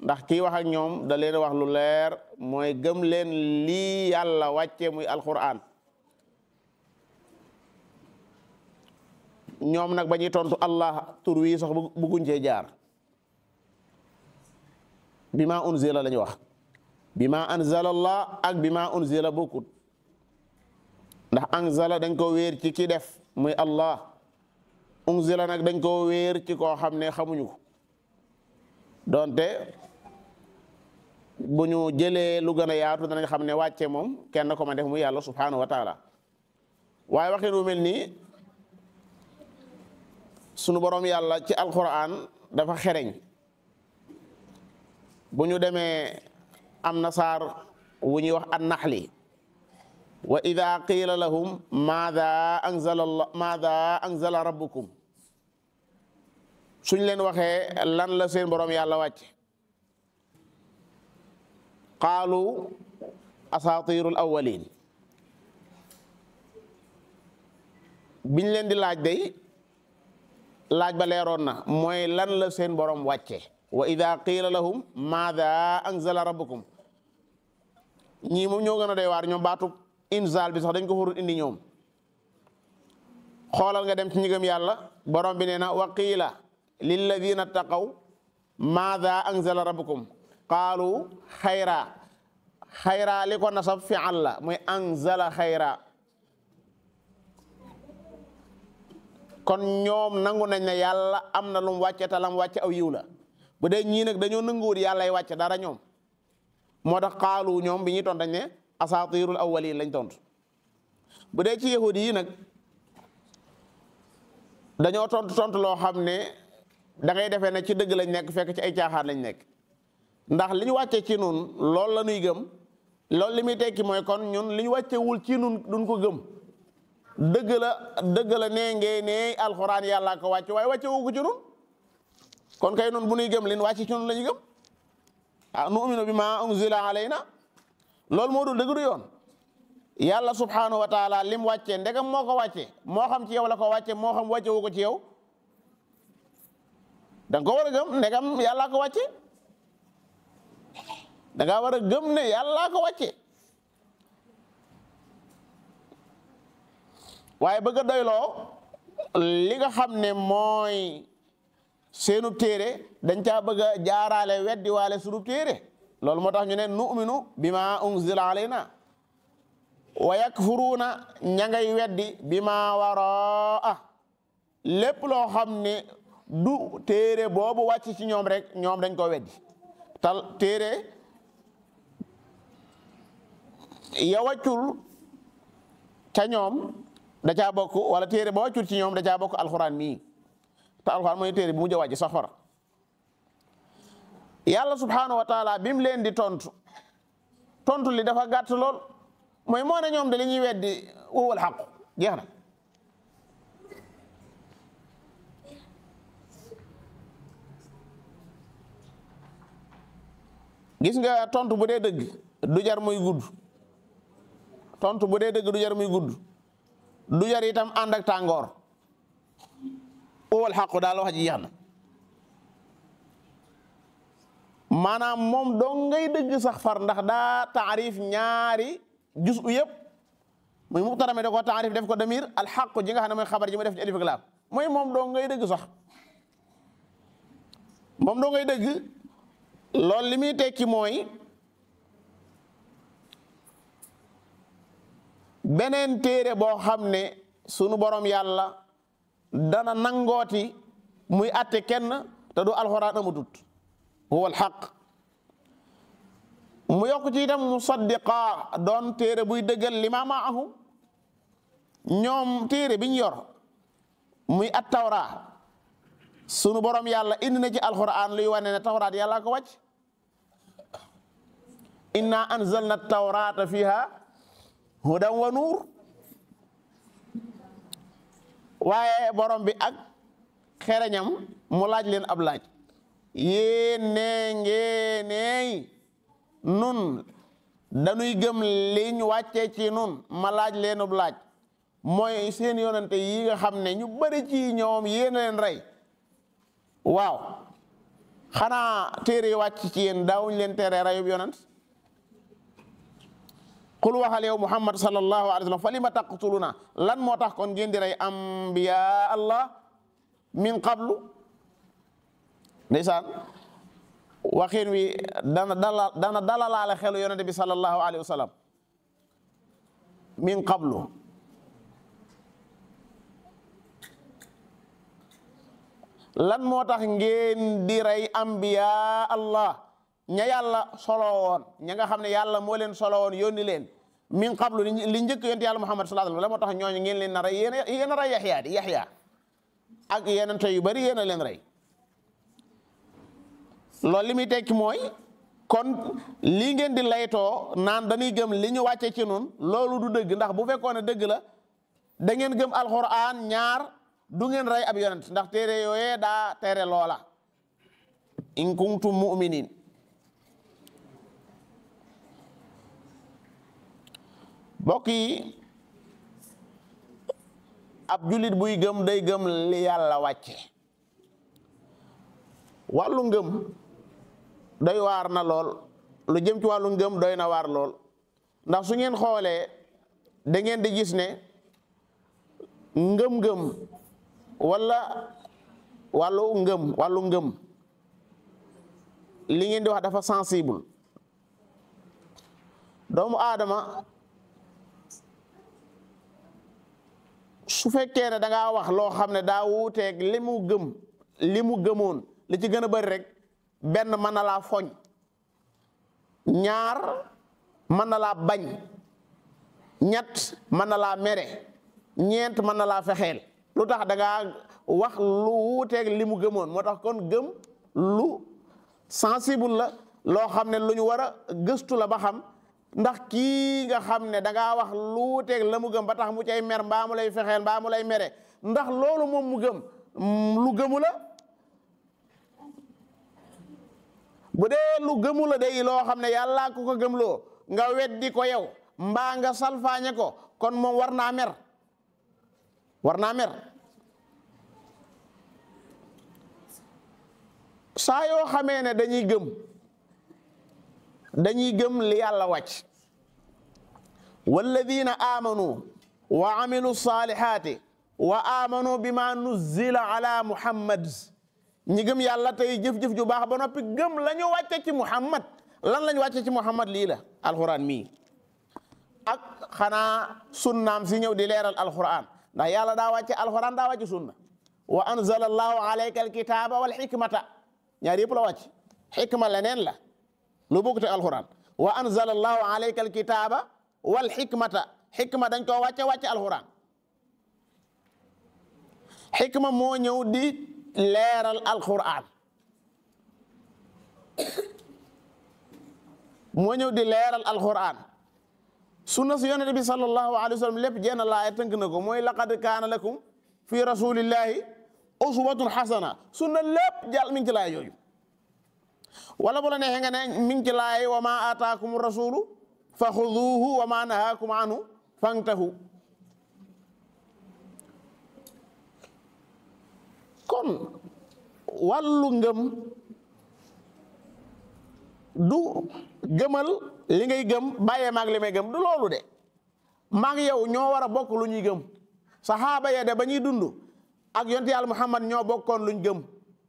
ndax kii wax ak ñoom da leen wax lu leer mooy gëm leen lii yàlla wàcce muy alquran ñoom nag ba ñuy tontu allah tur wi sax bëgguñ cee jaar bima unzila la ñu wax bima anzala allah ak bima unzila bokkut ndax anzala dañ ko wéer ci ki def muy allah unzila nag dañ ko wéer ci koo xam ne xamuñu ko donte bu ñu jëlee lu gën a yaatu danañ xam ne wàcce moom kenn ko ma def muy yàlla subhanahu wa taala waaye waxin wu mel nii sunu borom yàlla ci alquran dafa xereñ bu ñu demee am na saar wu ñuy wax an-naxli wa ida qiila lahum maada anzala rabbukum suñ leen waxee lan la seen borom yàlla wàcc qaalu asatirul awwalin biñ leen di laaj day laaj ba leeroon na mooy lan la seen borom wàcce wa ida qiila lahum maada anzala rabbukum ñii moom ñoo gën a doy waar ñoom baatu inzal bi sax dañ ko farul indi ñoom xoolal nga dem ci ñi gëm yàlla borom bi nee na wa qiila lilladina taqaw maada anzala rabbukum qaalu xayra li ko nasab fi'al la muy anzala xayra kon ñoom nangu nañ ne yàlla am na lu mu wàcce te lam wàcce aw yiw la bu dee ñii nag dañoo nanguwul yàlla ay wàcce dara ñoom moo tax xaalu ñoom bi ñuy tont dañ ne asatirul awwalin lañ tontu bu dee ci yahudi yi nag dañoo tontu loo xam ne da ngay defee ne ci dëgg lañ nekk fekk ci ay caaxaan lañ nekk ndax li ñu wàcce ci nun loolu la ñuy gëm loolu li muy tekki mooy kon ñun li ñu wàccewul ci nun duñ ko gëm dëgg la nee ngee ne alxuraan yàlla ko wàcce waaye wàccewu ko ci nun kon kay nun bu ñuy gëm lin wàcce ci nun la ñu gëm nu'minu bima unzila alayna loolu moo dul dëgg du yoon yàlla subhanahu wa taala lim wàcce ndegam moo ko wàcce moo xam ci yow la ko wàcce moo xam wàccewu ko ci yow da nga ko war a gëm ndegam yàlla ko wàcce da nga war a gëm ne yàlla ko wàcce waaye bëgg a doyloo li nga xam ne mooy seenu téere dañ caa bëgg a jaaraale weddi waale sunu téere loolu moo tax ñu ne nu'minu bima unzila alayna wa yakfuruuna ña ngay weddi bima waraa lépp loo xam ne du téere boobu wàcc ci ñoom rek ñoom dañ ko weddi tal téere ya wàccul ca ñoom da caa bokk wala téere ba wàccul ci ñoom da caa bokk alxuraan mii te alxuraan mooy téere bi mujj a wàcc sax fara yàlla subhanahu wa taala bi mu leen di tontu li dafa gàtt lool mooy moo ne ñoom de li ñuy weddi wowal xaqu jeex na gis nga tontu bu dee dëgg du jar muy gudd tontu bu dee dëgg du jar muy gudd du jar itam ànd ak tàngoor wowal xaqu daal wax ji jeex na maanaam moom doo ngay dëgg sax far ndax daa taarif ñaari jus u yëpp muy muxtarame da ko taarif def ko damir alxaqu ji nga xam ne mooy xabar ji mu def ci alif ak laam mooy moom doo ngay dëgg sax moom doo ngay dëgg loolu li muy tekki mooy beneen téere boo xam ne sunu borom yàlla dana nangooti muy atte kenn te du alxuraan amatut huwa alxaq mu yokk ci itam musaddiqa doon téere buy dëggal lima maahu ñoom téere biñ yor muy at tawra sunu borom yàlla indi na ci alxuraan luy wane ne tawraat yàlla ko wàcc inna anzalna tawrata fiha hudan wa nuur waaye borom bi ak xereñam mu laaj leen ab laaj yéen nee ngeeneey nun dañuy gëm liñ wàcce ci nun ma laaj leenub laaj mooy seen yonante yi nga xam ne ñu bari ci ñoom yéen a leen rey waaw xanaa téere wàcc ci yéen daawuñ leen tere reyub yonant qul waxal yow Muhammad sallallahu alayhi wa sallam fa lima taqtuluna lan moo tax kon ngeen di rey ambiya Allah min qablu ndeysaan waxin wi dana dalalaale xelu yonente bi sallallahu alayhi wa sallam min qablu lan moo tax ngeen di rey ambiya Allah ña yàlla solo woon ña nga xam ne yàlla moo leen solo woon yónni leen min qablu li njëkk yonent yàlla Muhammad sallallahu alayhi wa sallam la moo tax ñooñu ngeen leen na rey yéen a rey Yaxya ak yeneen yu bari yéen a leen rey loolu li muy tekki mooy kon lii ngeen di laytoo naan dañuy gëm li ñu wàcce ci nun loolu du dëgg ndax bu fekkoon ne dëgg la da ngeen gëm alxuraan ñaar du ngeen rey ab yonent ndax téere yooyee daa tere loola in kuntum mu'minin mbokk yi ab jullit buy gëm day gëm li yàlla wàcce wàllu ngëm doy waar na lool lu jëm ci wàllu ngëm doy na waar lool ndax su ngeen xoolee da ngeen di gis ne ngëm-ngëm wala wàllu ngëm li ngeen di wax dafa sensible doomu aadama su fekkee ne da ngaa wax loo xam ne daa wuuteeg li mu gëmoon li ci gën a bari rek benn mën na laa foñ ñaar mën na laa bañ ñett mën na laa mere ñeent mën na laa fexeel lu tax da ngaa wax lu wuuteeg li mu gëmoon moo tax kon gëm lu sensible la loo xam ne lu ñu war a gëstu la ba xam ndax kii nga xam ne da ngaa wax lu wuuteeg la mu gëm ba tax mu cay mer mbaa mu lay fexeel mbaa mu lay mere ndax loolu moom mu gëm lu gëmu la bu dee lu gëmu la day loo xam ne yàlla ku ko gëmloo nga weddi ko yow mbaa nga salfaañe ko kon moom war naa mer saa yoo xamee ne dañuy gëm li yàlla wàcc walladina amanu wa amilu salihati wa amanu bima nuzzila ala muhammad ñi gëm yàlla tey jëf-jëf ju baax ba noppi gëm la ñu wàcce ci muhammad lan lañ wàcce ci muhammad lii la alquran mii ak xanaa sunnaam si ñëw di leeral alquran ndax yàlla daa wàcce alquran daa wàcce sunna wa anzala allahu alayka alkitaba wal hikmata ñaar yëpp la wàcc xikma leneen la lu bokk te alquran wa anzala allahu alayka alkitaba wal hikmata xikma dañ koo wàcce alquran xikma moo ñëw di leeral alquran sunna si yonent bi sallallahu alayhi wa sallam lépp jenn laaya tënk na ko mooy laqad kaana lakum fi rasulillahi uswatun hasana sunna lépp jàll mi ngi ci laaya yooyu wala bu la neexee nga ne mi ngi ci laaya wa ma ataakum rasulu fa xuduuhu wa ma nahaakum anhu fantahu kon wàllu ngëm du gëmal li ngay gëm bàyyee maag li may gëm du loolu de maag yow ñoo war a bokk lu ñuy gëm saxaaba ya de ba ñuy dund ak yonent yàlla Muhammad ñoo bokkoon luñ gëm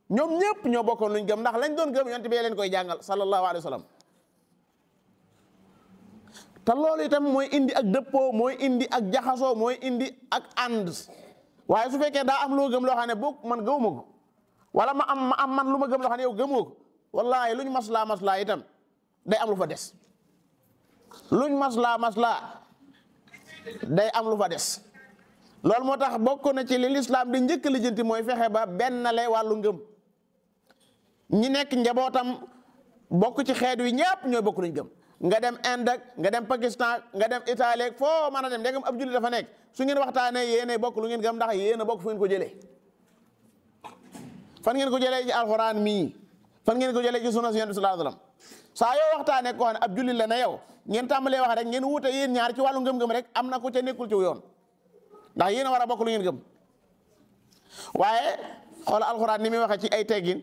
ñoom ñëpp ñoo bokkoon luñ gëm ndax lañ doon gëm yonent bi leen koy jàngal sallallahu alayhi wa sallam te loolu itam mooy indi ak dëppoo mooy indi ak jaxasoo mooy indi ak ànd waaye su fekkee daa am loo gëm loo xam ne boog man gëwuma ko wala ma am man lu ma gëm loo xam ne yow gëmoo ko wallahi luñ maslaa itam day am lu fa des luñ maslaa day am lu fa des loolu moo tax bokk na ci li lislaam di njëkk lijjanti mooy fexe ba benn lay wàllu ngëm ñi nekk njabootam bokk ci xeet wi ñëpp ñooy bokk luñ gëm nga dem Inde nga dem Pakistan nga dem Italie foo mën a dem ndegam ab jullit dafa nekk su ngeen waxtaanee yéene bokk lu ngeen gëm ndax yéen a bokk fu ngeen ko jëlee fan ngeen ko jëlee ci alxuraan mii fan ngeen ko jëlee ci sunna si Yonent bi sallallahu alayhi wasallam saa yoo waxtaanee koo xam ne ab jullit la na yow ngeen tàmbalee wax rek ngeen wuute yéen ñaar ci wàllu ngëm-ngëm rek am na ku ca nekkul ci yoon ndax yéen a war a bokk lu ngeen gëm waaye xool alxuraan ni muy waxee ci ay teggin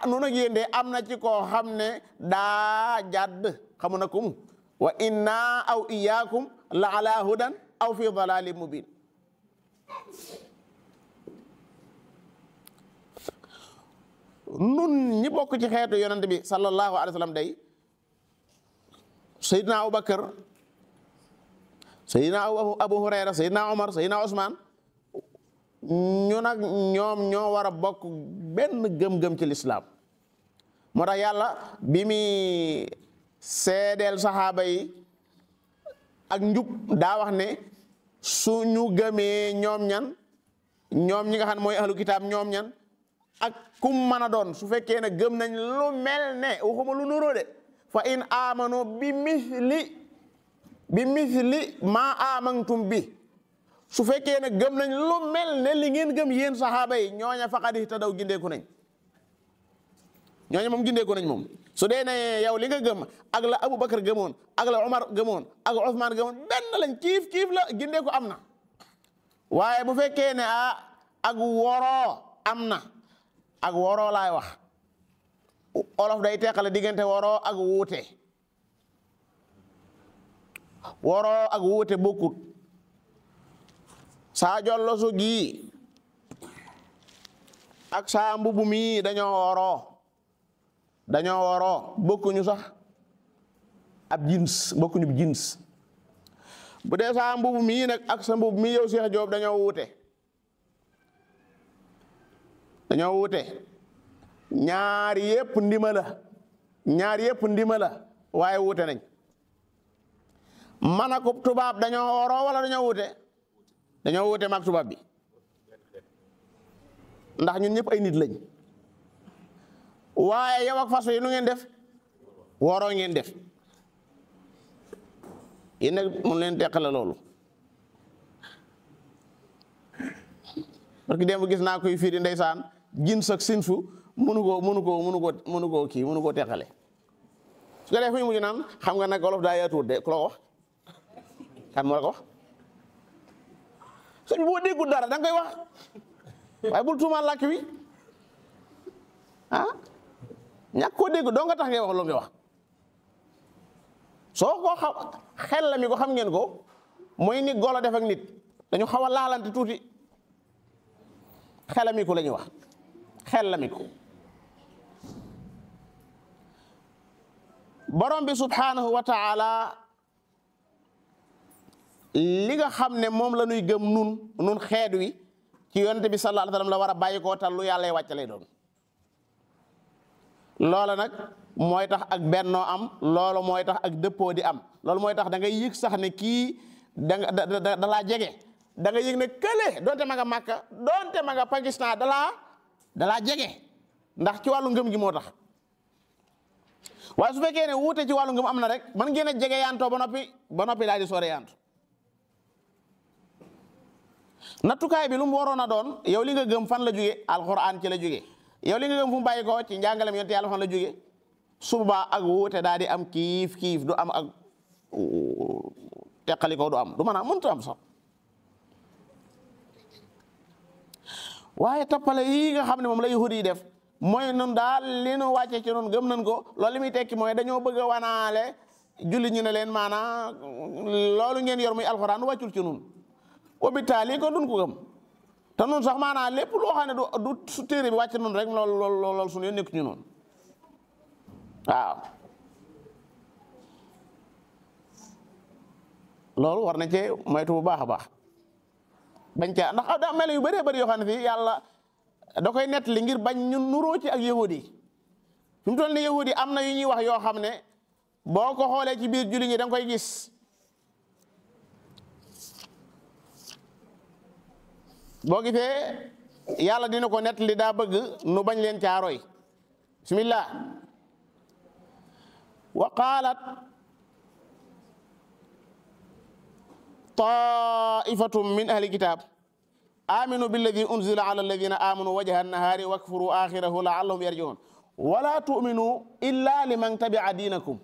nun ak yéen de am na ci koo xam ne daa jàdd xamu na kum wa inna aw iyaakum la ala hudan aw fi dalalin mubin nun ñi bokk ci xeetu yonent bi sallallahu alayhi wa sallam day Seydina Abubakar Seydina Abu Hurayra Seydina Omar Seydina Ousmane ñu nag ñoom ñoo war a bokk benn gëm-gëm ci lislaam moo tax yàlla bi muy seedeel saxaaba yi ak njub daa wax ne su ñu gëmee ñoom ñi nga xam ne mooy ahlu kitaab ñoom ñan ak kum mën a doon su fekkee ne gëm nañ lu mel ne waxuma lu nuroo de fa in amano bi misli ma amantum bi su fekkee ne gëm nañ lu mel ne li ngeen gëm yéen saxaaba yi ñooña faqad ihtadaw gindeeku nañ ñooña moom gindeeku nañ moom su dee ne yow li nga gëm ak la Abubakar gëmoon ak la Umar gëmoon ak Usmaan gëmoon benn lañ kiif la gindeeku am na waaye bu fekkee ne ak woroo am na ak woroo laay wax olof day teqale diggante woroo ak wuute woroo ak wuute bokkut saa jollosu gii ak saa mbubu mii dañoo woroo bokkuñu sax ab jins bokkuñu jins bu dee saa mbubu mii nag ak sa mbubu mii yow Cheikh Diop dañoo wuute ñaar yépp ndima la waaye wuute nañ man ak tubaab dañoo woroo wala dañoo wuute maag tubaab bi ndax ñun ñëpp ay nit lañ waaye yow ak façon yi nu ngeen def woroo ngeen def yéen nag mun leen teqale loolu parce que démb gis naa koy firi ndeysaan jins ak sinfu mënu koo teqale su ko def muy mujj naan xam nga nag wolof daa yaatuwut de ku la wax kan moo la ko wax sëñ boo déggul dara da nga koy wax waaye bul tuumaal làkk wi ñàkk koo dégg doo nga tax ngay wax loo ngay wax soo ko xel la mi ko xam ngeen ko mooy ni golo def ak nit dañu xaw a laalante tuuti xelami ko la ñuy wax xelami ko borom bi subhanahu wa taala li nga xam ne moom la ñuy gëm nun xeet wi ci yonent bi sallallahu alayhi wa sallam la war a bàyyi koo tal lu yàlla wàcc lay doon loola nag mooy tax ak bennoo am loolu mooy tax ak dëppoo di am loolu mooy tax da ngay yëg sax ne kii da laa jege da nga yëg ne kële donte ma nga Makka donte ma nga Pakistan da laa jege ndax ci wàllu ngëm gi moo tax waaye su fekkee ne wuute ci wàllu ngëm am na rek mën ngeen a jege yaantoo ba noppi daal di soore yaantu nattukaay bi lu mu waroon a doon yow li nga gëm fan la jóge alxuraan ci la jóge yow li nga gëm fu mu bàyyi ko ci njàngalem yonent yàlla fan la jóge suba ak wuute daal di am kiif du am ak teqalikoo du am du mën a mënut am sax waaye toppale yi nga xam ne moom la yahudi yi def mooy nun daal li nu wàcce ci nun gëm nañ ko loolu li muy tekki mooy dañoo bëgg a wanaale julli ñu ne leen maanaa loolu ngeen yor muy alxuraan wàccul ci nun obitaali ko dun ko gëm te nun sax maanaa lépp loo xam ne du su téere bi wàcc nun rek loolu suñu yoon nekku ñu noonu waaw loolu war na cee moytu bu baax a baax bañ ca ndax daa mel yu bëree bëri yoo xam ne fii yàlla da koy nettali ngir bañ ñu nuroo ci ak yahudi yi fi mu toll ni yahudi am na yu ñuy wax yoo xam ne boo ko xoolee ci biir julli ñi da nga koy gis boo gisee yàlla dina ko nettali daa bëgg nu bañ leen caaroy bismillah wa qaalat taifatum min ahli kitab aminu billadi unzila ala alladina amanu wajha nahari wakfuru axirahu laallahum yarjiun wala tuminu illa liman tabia diinakum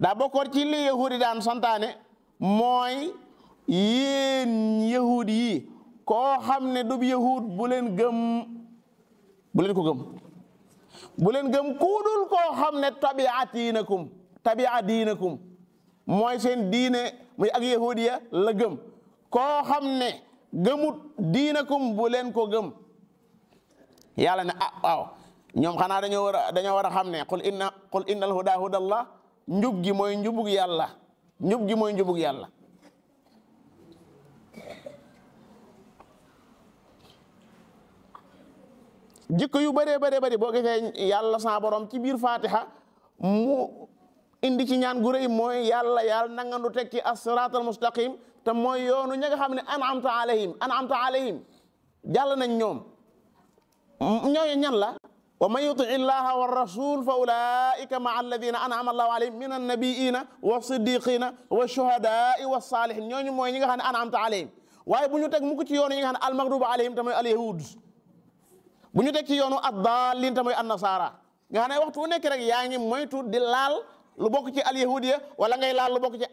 daa bokkoon ci li yahudi daan santaane mooy yéen yahud yi koo xam ne du yahud bu leen gëm, bu leen ko gëm, bu leen gëm kuudul koo xam ne tabia diinakum mooy seen diine muy ak yahudiya la gëm. koo xam ne gëmut diinakum bu leen ko gëm. yàlla ne waaw ñoom xanaa dañoo war a xam ne qul innal huda hudallah, njub gi mooy njubug yàlla, njub gi mooy njubug yàlla. jikko yu bëree bëri boo gisee yàlla sa borom ci biir Fatiha mu indi ci ñaan gu rëy mooy yàlla nangandu teg ci as-siraatal mustaqim, te mooy yoonu ña nga xam ne an'amta alayhim jàll nañ ñoom. ñooñu ñan la? wa man yuti illaha wa rasul fa ulaika maa alladina an'ama allahu alayhim min annabiina wa siddiqina wa shuhadaai wa salihin. ñooñu mooy ñi nga xam ne an'amta alayhim. waaye bu ñu teg mukk ci yoonu ñi nga xam ne almaghdubu alayhim te mooy alyahud. bu ñu teg ci yoonu ad-daalliin te mooy an-nasaara. nga xam ne waxtu wu nekk rek yaa ngi moytu di laal lu bokk ci alyahudiya wala ngay laal lu bokk ci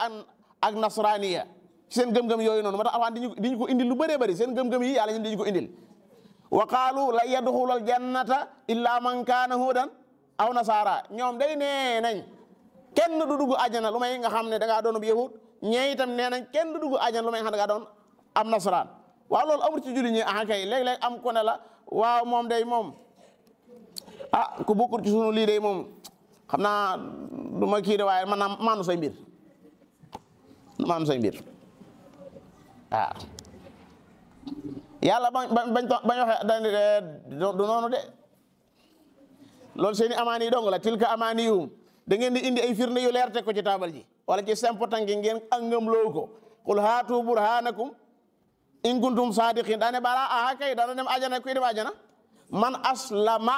ak nasraniya ci seen gëm-gëm yooyu noonu. moo tax Alxuraan di ñu ko indil lu bëree bëri seen gëm-gëm yi yàlla ñu di ñu ko indil. wa qaalu la yadxulal jannata illa man kaana hudan aw nasaara. ñoom day nee nañ kenn du dugg àjjana lu may nga xam ne da ngaa doon yahud. ñee itam nee nañ kenn du dugg àjjana lu may nga xam ne da ngaa doon am nasaraan. waaw loolu amul ci julli ñi kay léeg-léeg am ko ne la waaw moom day moom ku bokkul ci sunu lii day moom xam naa du ma kii de waaye man naa maanu say mbir waaw yàlla bañ waxee dañ du noonu de loolu seeni amaani yi dong la tilka amaaniyuhum. da ngeen di indi ay firnde yu leer teg ko ci taabal ji wala ci sempotan gi ngeen angam loo ko. qul haatu burhanakum in kuntum sadiqin daane bala kay dana dem ajana kuy dem ajana man aslama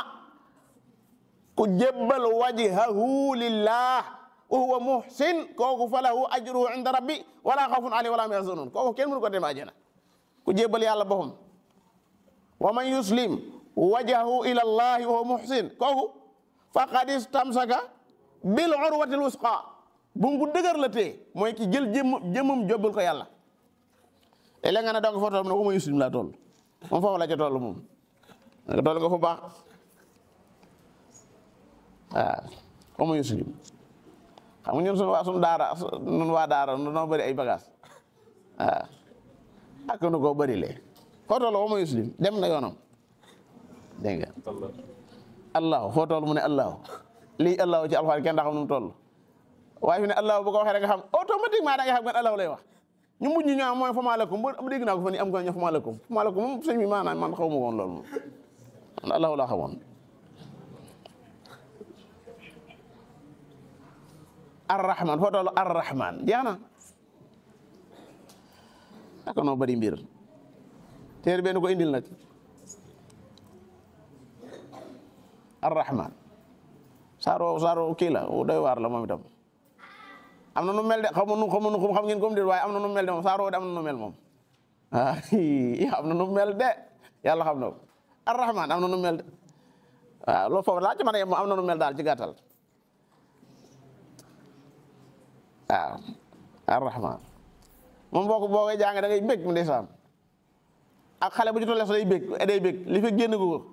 ku jébbal wajhahu lillah wa huwa muhsin kooku falahu ajruhu inda rabbi wala xawfun alayhim wala hum yahzanun. kooku kenn mënu ko dem ajana ku jébbal yàlla boppam. wa man yuslim wajhahu ila allahi wa huwa muhsin kooku faqad istamsaka bil urwatil wusqa bu mu dëgër la tee mooy ki jël jëmmam jóbbal ko yàlla. te léegi nga ne donc foo toll ne wa man yuslim laa toll moom foofu la ca toll moom nga toll nga fu baax wa man yuslim. xam nga ñun sunu daara ñun waa daara noo bëri ay bagages ak nu ko bëri lee foo toll wa man yuslim dem na yoonam dégg nga allahu foo toll mu ne allahu lii allahu ci alxuraan kenn daa xam nu mu toll waaye fi ne allahu bu ko waxee da nga xam automatiquement da nga xam ne allahu lay wax. ñu mujj ñu am mooy fama lakum bu dégg naa ko fa ni am ko ñu fama lakum moom sëñ bi maanaam man xaw ma woon loolu moom man allahu laa xamoon. arrahman foo toll arrahman jeex na ak noo bëri mbir téere benn ko indil nag arrahman saaro kii la doy waar la moom itam am na nu mel de xam ngeen comme de waaye am na nu mel de moom saaro de am na nu mel moom am na nu mel de yàlla xam na ko arrahman am na nu mel de waaw loolu foofu laa ci mën a yem am na nu mel daal ci gàttal waaw arrahman moom boo koy jàng da ngay bég mu ndeysaan ak xale bu ci tollee day bég li fi génn ko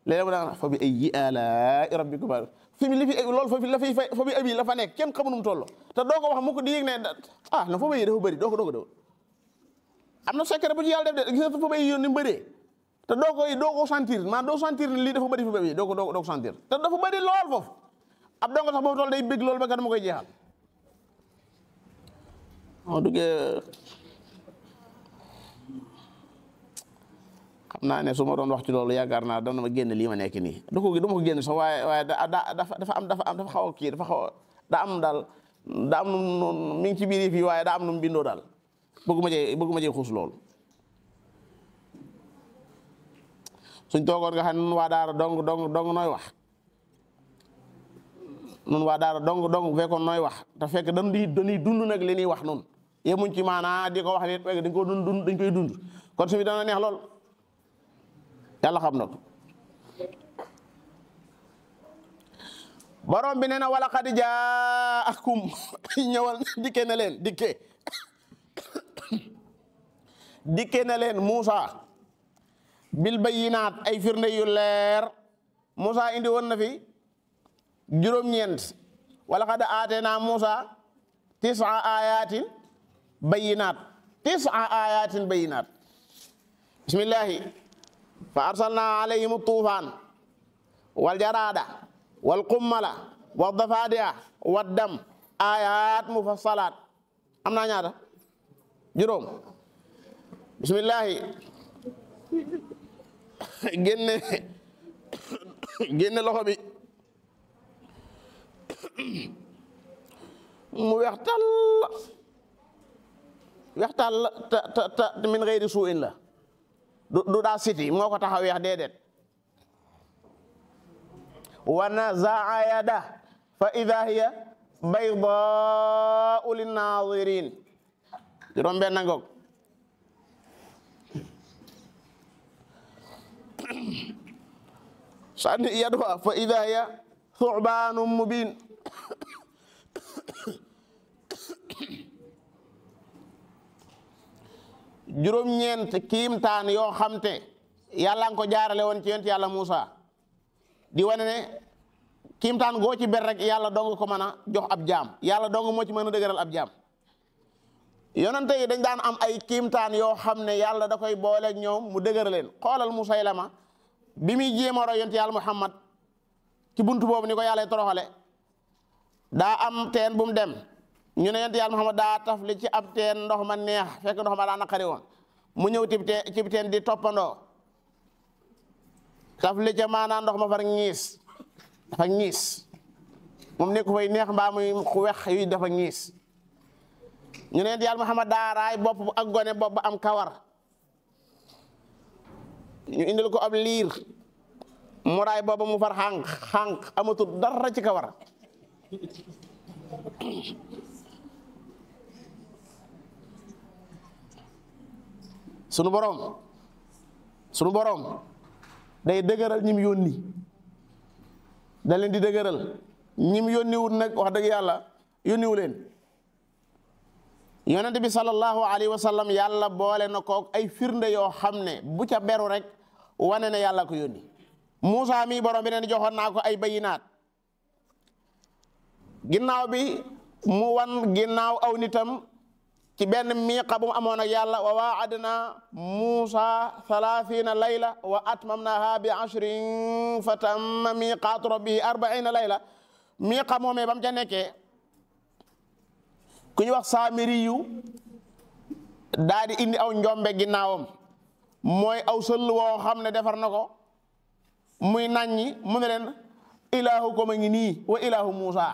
léegi mu daan fa bi ayyi alaa'i rabbikuma fi mi li fi loolu foofu la fay fa bi abi la fa nekk kenn xamu nu mu toll te doo ko wax mu ko di yëg ne na fa bay dafa bëri doo ko am na secret bu ci yàlla def de gis nga fa bay yoon ni mu bëree te doo ko sentir maanaam doo sentir ne lii dafa bëri fa bay doo ko sentir te dafa bëri lool foofu ab dong sax boobu toll day bég loolu ba kat mu koy jeexal moo duggee xam naa ne su ma doon wax ci loolu yaakaar naa dana ma génn lii ma nekk nii du ma ko génn sax waaye dafa am xaw a kii dafa xaw a daa am daal daa am nu mi ngi ci biir fii waaye daa am nu mu bindoo daal bëgguma cee xuus loolu suñ toogoon nga xam ne nun waa daara dong nooy wax nun waa daara dong bu fekkoon nooy wax te fekk dañuy dund nag li ñuy wax nun yemuñ ci maanaa di ko wax nit fekk dañ koy dund kon su mi dana neex lool yàlla xam na ko borom bi nee na wala qad jaakum ñëwal dikke na leen dikke na leen Muusa bil bayyinaat ay firnde yu leer. Muusa indi woon na fi juróom-ñeent wala qad aateenaa Muusa 9 ayatin bayyinaat bismillahi fa arsalna alayhim tuufaan wal jaraada wal qummala wad dafaadi'a wad dam ayat mufassalaat am naa ñaata juróom bismillahi génne loxo bi mu weex tàll ta min gayri suu'in la du daa siti moo ko tax a weex déedéet. wa nazaa yada fa idha hiya baydaa'u linnaaziriin juróom benn ngoog. sànni yadwa fa idha hiya thu'baanun mubiin juróom-ñeent kiimtaan yoo xam te yàlla nga ko jaarale woon ci yonent yàlla Muusa di wane ne kiimtaan goo ci ber rek yàlla dong ko mën a jox ab jaam yàlla dong moo ci mën a dëgëral ab jaam. yonente yi dañ daan am ay kiimtaan yoo xam ne yàlla da koy booleeg ñoom mu dëgëral leen. xoolal Musaylama bi muy jéem a roy yonent yàlla Muhammad ci buntu boobu ni ko yàlla toroxale daa am teen bu mu dem ñu ne yonent yàlla Muhammad daa tafli ci ab teen ndox ma neex fekk ndox ma daa naqari woon mu ñëw ci teen di toppandoo tafli ca maanaam ndox ma far ñiis dafa ñiis moom nekku fay neex mbaa muy wex yu dafa ñiis ñu ne yonent yàlla Muhammad daa raay bopp ak gone bopp ba am kawar ñu indil ko ab liir mu raay booba mu far xànq amatul dara ci kawar sunu borom day dëgëral ñim yónni da leen di dëgëral ñim yónniwul nag wax dëgg yàlla yónniwu leen. yonent bi sallallahu alayhi wa sallam yàlla boole na kook ay firnde yoo xam ne bu ca beru rek wane ne yàlla ko yónni. Muusa mi borom bi neen joxoon naa ko ay bayinaat ginnaaw bi mu wan ginnaaw aw nitam ci benn miiqa bu mu amoon ak yàlla wa waadna Muusa 30 layla wa atmamnaha bi 10 fa tamma miiqaatu rabbihi 40 layla miiqa moomee ba mu ca nekkee ku ñu wax Saamiri yu daa di indi aw njombe ginnaawam mooy aw sëll woo xam ne defar na ko muy naññi mu ne leen ilaahu ko ma ngi nii wa ilaahu Muusa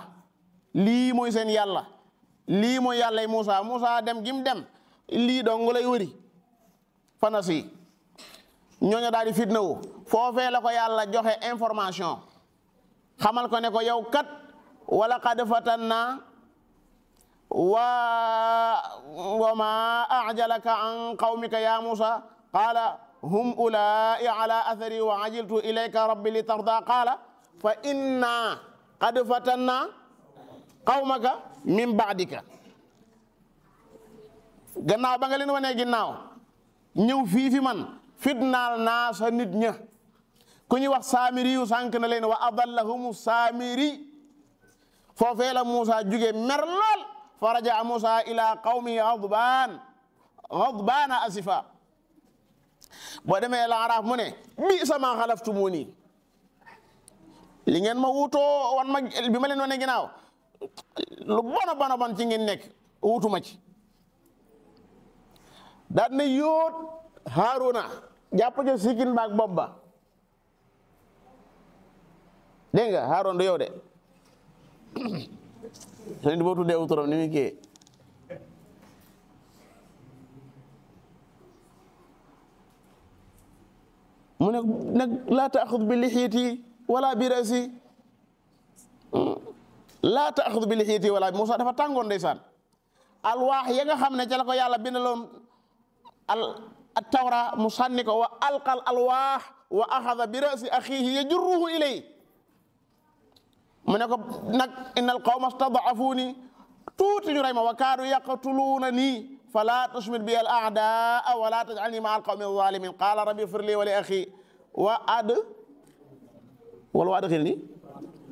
lii mooy seen yàlla lii mooy yàllay Muusa Muusa dem gim dem lii dong lay wëri fanasi ñooñu daal di fitna wu foofee la ko yàlla joxe information xamal ko ne ko yow kat wala qad fatanna wa ma ajalaka an qawmika ya Muusa qaala hum ulaa'i ala athari wa ajiltu ilayka rabbi li tarda qaala fa inna qad fatanna qawmaka min ba'dika gannaaw ba nga leen wanee ginnaaw ñëw fii fi man fitnaal naa sa nit ña ku ñuy wax Saamiri yu sànq na leen wa adallahum Saamiri foofee la Muusa jóge mer lool fa raja'a Muusa ila qawmi ghadbaana asifa boo demee la Araaf mu ne bi sama xalaftumuni li ngeen ma wutoo wan ma bi ma leen wane ginnaaw lu bon ci ngeen nekk wutuma ci daal na yóot Haaruna jàpp ca sikkin baak bopp ba dégg nga Haaruna du yow de sëñ boo tuddee wuturam ni muy kii mu ne nag laa taaxud bi lixiyati wala bi rasi laa taaxud bi lixiyati wala Muusa dafa tàngoon ndeysaan alwaax ya nga xam ne ca la ko yàlla bindaloon al tawra mu sànni ko wa alqal alwaax wa axada bi rasi axiihi yajurruhu ilay mu ne ko nag inna al qawma stad'afuuni tuuti ñu rey ma wa kaadu yaqtuluuna nii fala tushmit bi al a'daa wa la taj'alni ma'a al qawmi adh-dhalimin qala rabbi ighfir li wa li akhi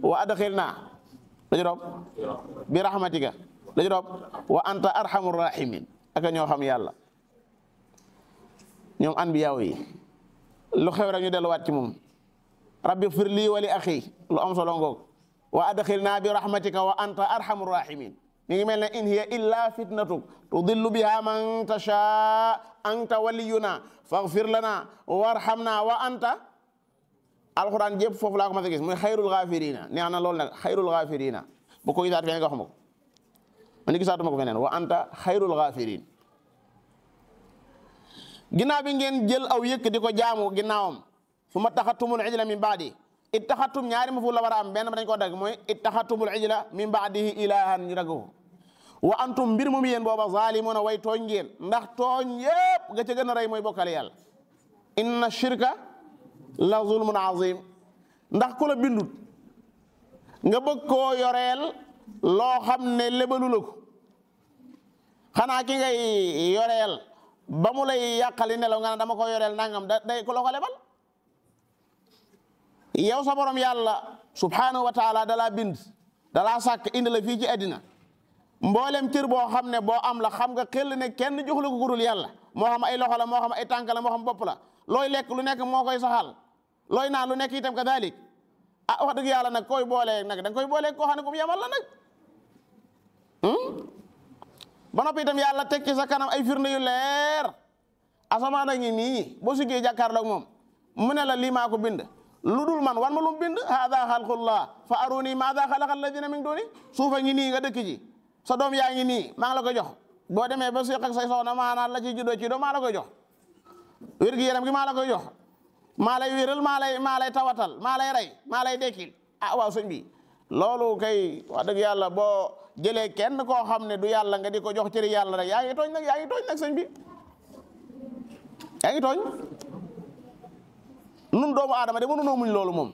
wa adkhilna la juróom bi rahmatika la juróom wa anta arhamur rahimin ak ñoo xam yàlla ñoom anbiyaaw yi lu xew rek ñu delluwaat ci moom rabbi ighfir li wa li akhi lu am solo ngoog wa adkhilna bi rahmatika wa anta arhamur rahimin mi ngi mel ne in hiya illa fitnatuk tudillu biha man tasha anta waliyuna faghfir lana warhamna wa anta alquran jépp foofu laa ko mas a gis muy xayrul ghafirina neex na loolu nag xayrul ghafirina bu ko gisaat feneen nga xam ko man gisaatuma ko feneen wa anta xayrul ghafirin ginnaaw bi ngeen jël aw yëkk di ko jaamu ginnaawam fu ma taxatumul ijla min baadi ittaxatum ñaari ma fu la war a am benn ba dañ ko dagg mooy ittaxatumul ijla min baadihi ilahan ñu dagg ko wa antum mbir moom yéen booba zalimuna way tooñ ngeen ndax tooñ yépp ga ca gën a rey mooy bokkale yàlla inna shirka la zulmun azim ndax ku la bindut nga bëgg koo yoreel loo xam ne lebalu la ko xanaa ki ngay yoreel ba mu lay yàqali nelaw nga ne dama ko yoreel nangam day ku la ko lebal yow sa borom yàlla subhanahu wa taala dalaa bind dalaa sàkk indi la fii ci àddina mboolem cër boo xam ne boo am la xam nga xel ne kenn jox la ko gudul yàlla moo xam ay loxo la moo xam ay tànk la moo xam bopp la looy lekk lu nekk moo koy saxal looy naan lu nekk itam kadalik wax dëgg yàlla nag koy boolee nag da nga koy boolee koo xam ne ku mu yamal la nag ba noppi itam yàlla teg ci sa kanam ay firnde yu leer asamaan a ngi nii boo siggee jàkkaarloog moom mu ne la lii maa ko bind lu dul man wan ma lu mu bind hada xalqullah fa aruni maada xalaqa alladina min duni suufa ngi nii nga dëkk ji sa doom yaa ngi nii maa ngi la ko jox boo demee ba séq ak say soxna maanaam la ci juddoo ci doom maa la koy jox wér gi yaram gi maa la koy jox maa lay wéral maa lay tawatal maa lay rey maa lay dekkil waaw sëñ bi loolu kay wax dëgg yàlla boo jëlee kenn koo xam ne du yàlla nga di ko jox cëri yàlla rek yaa ngi tooñ nag sëñ bi yaa ngi tooñ nun doomu aadama de mënunoo muñ loolu moom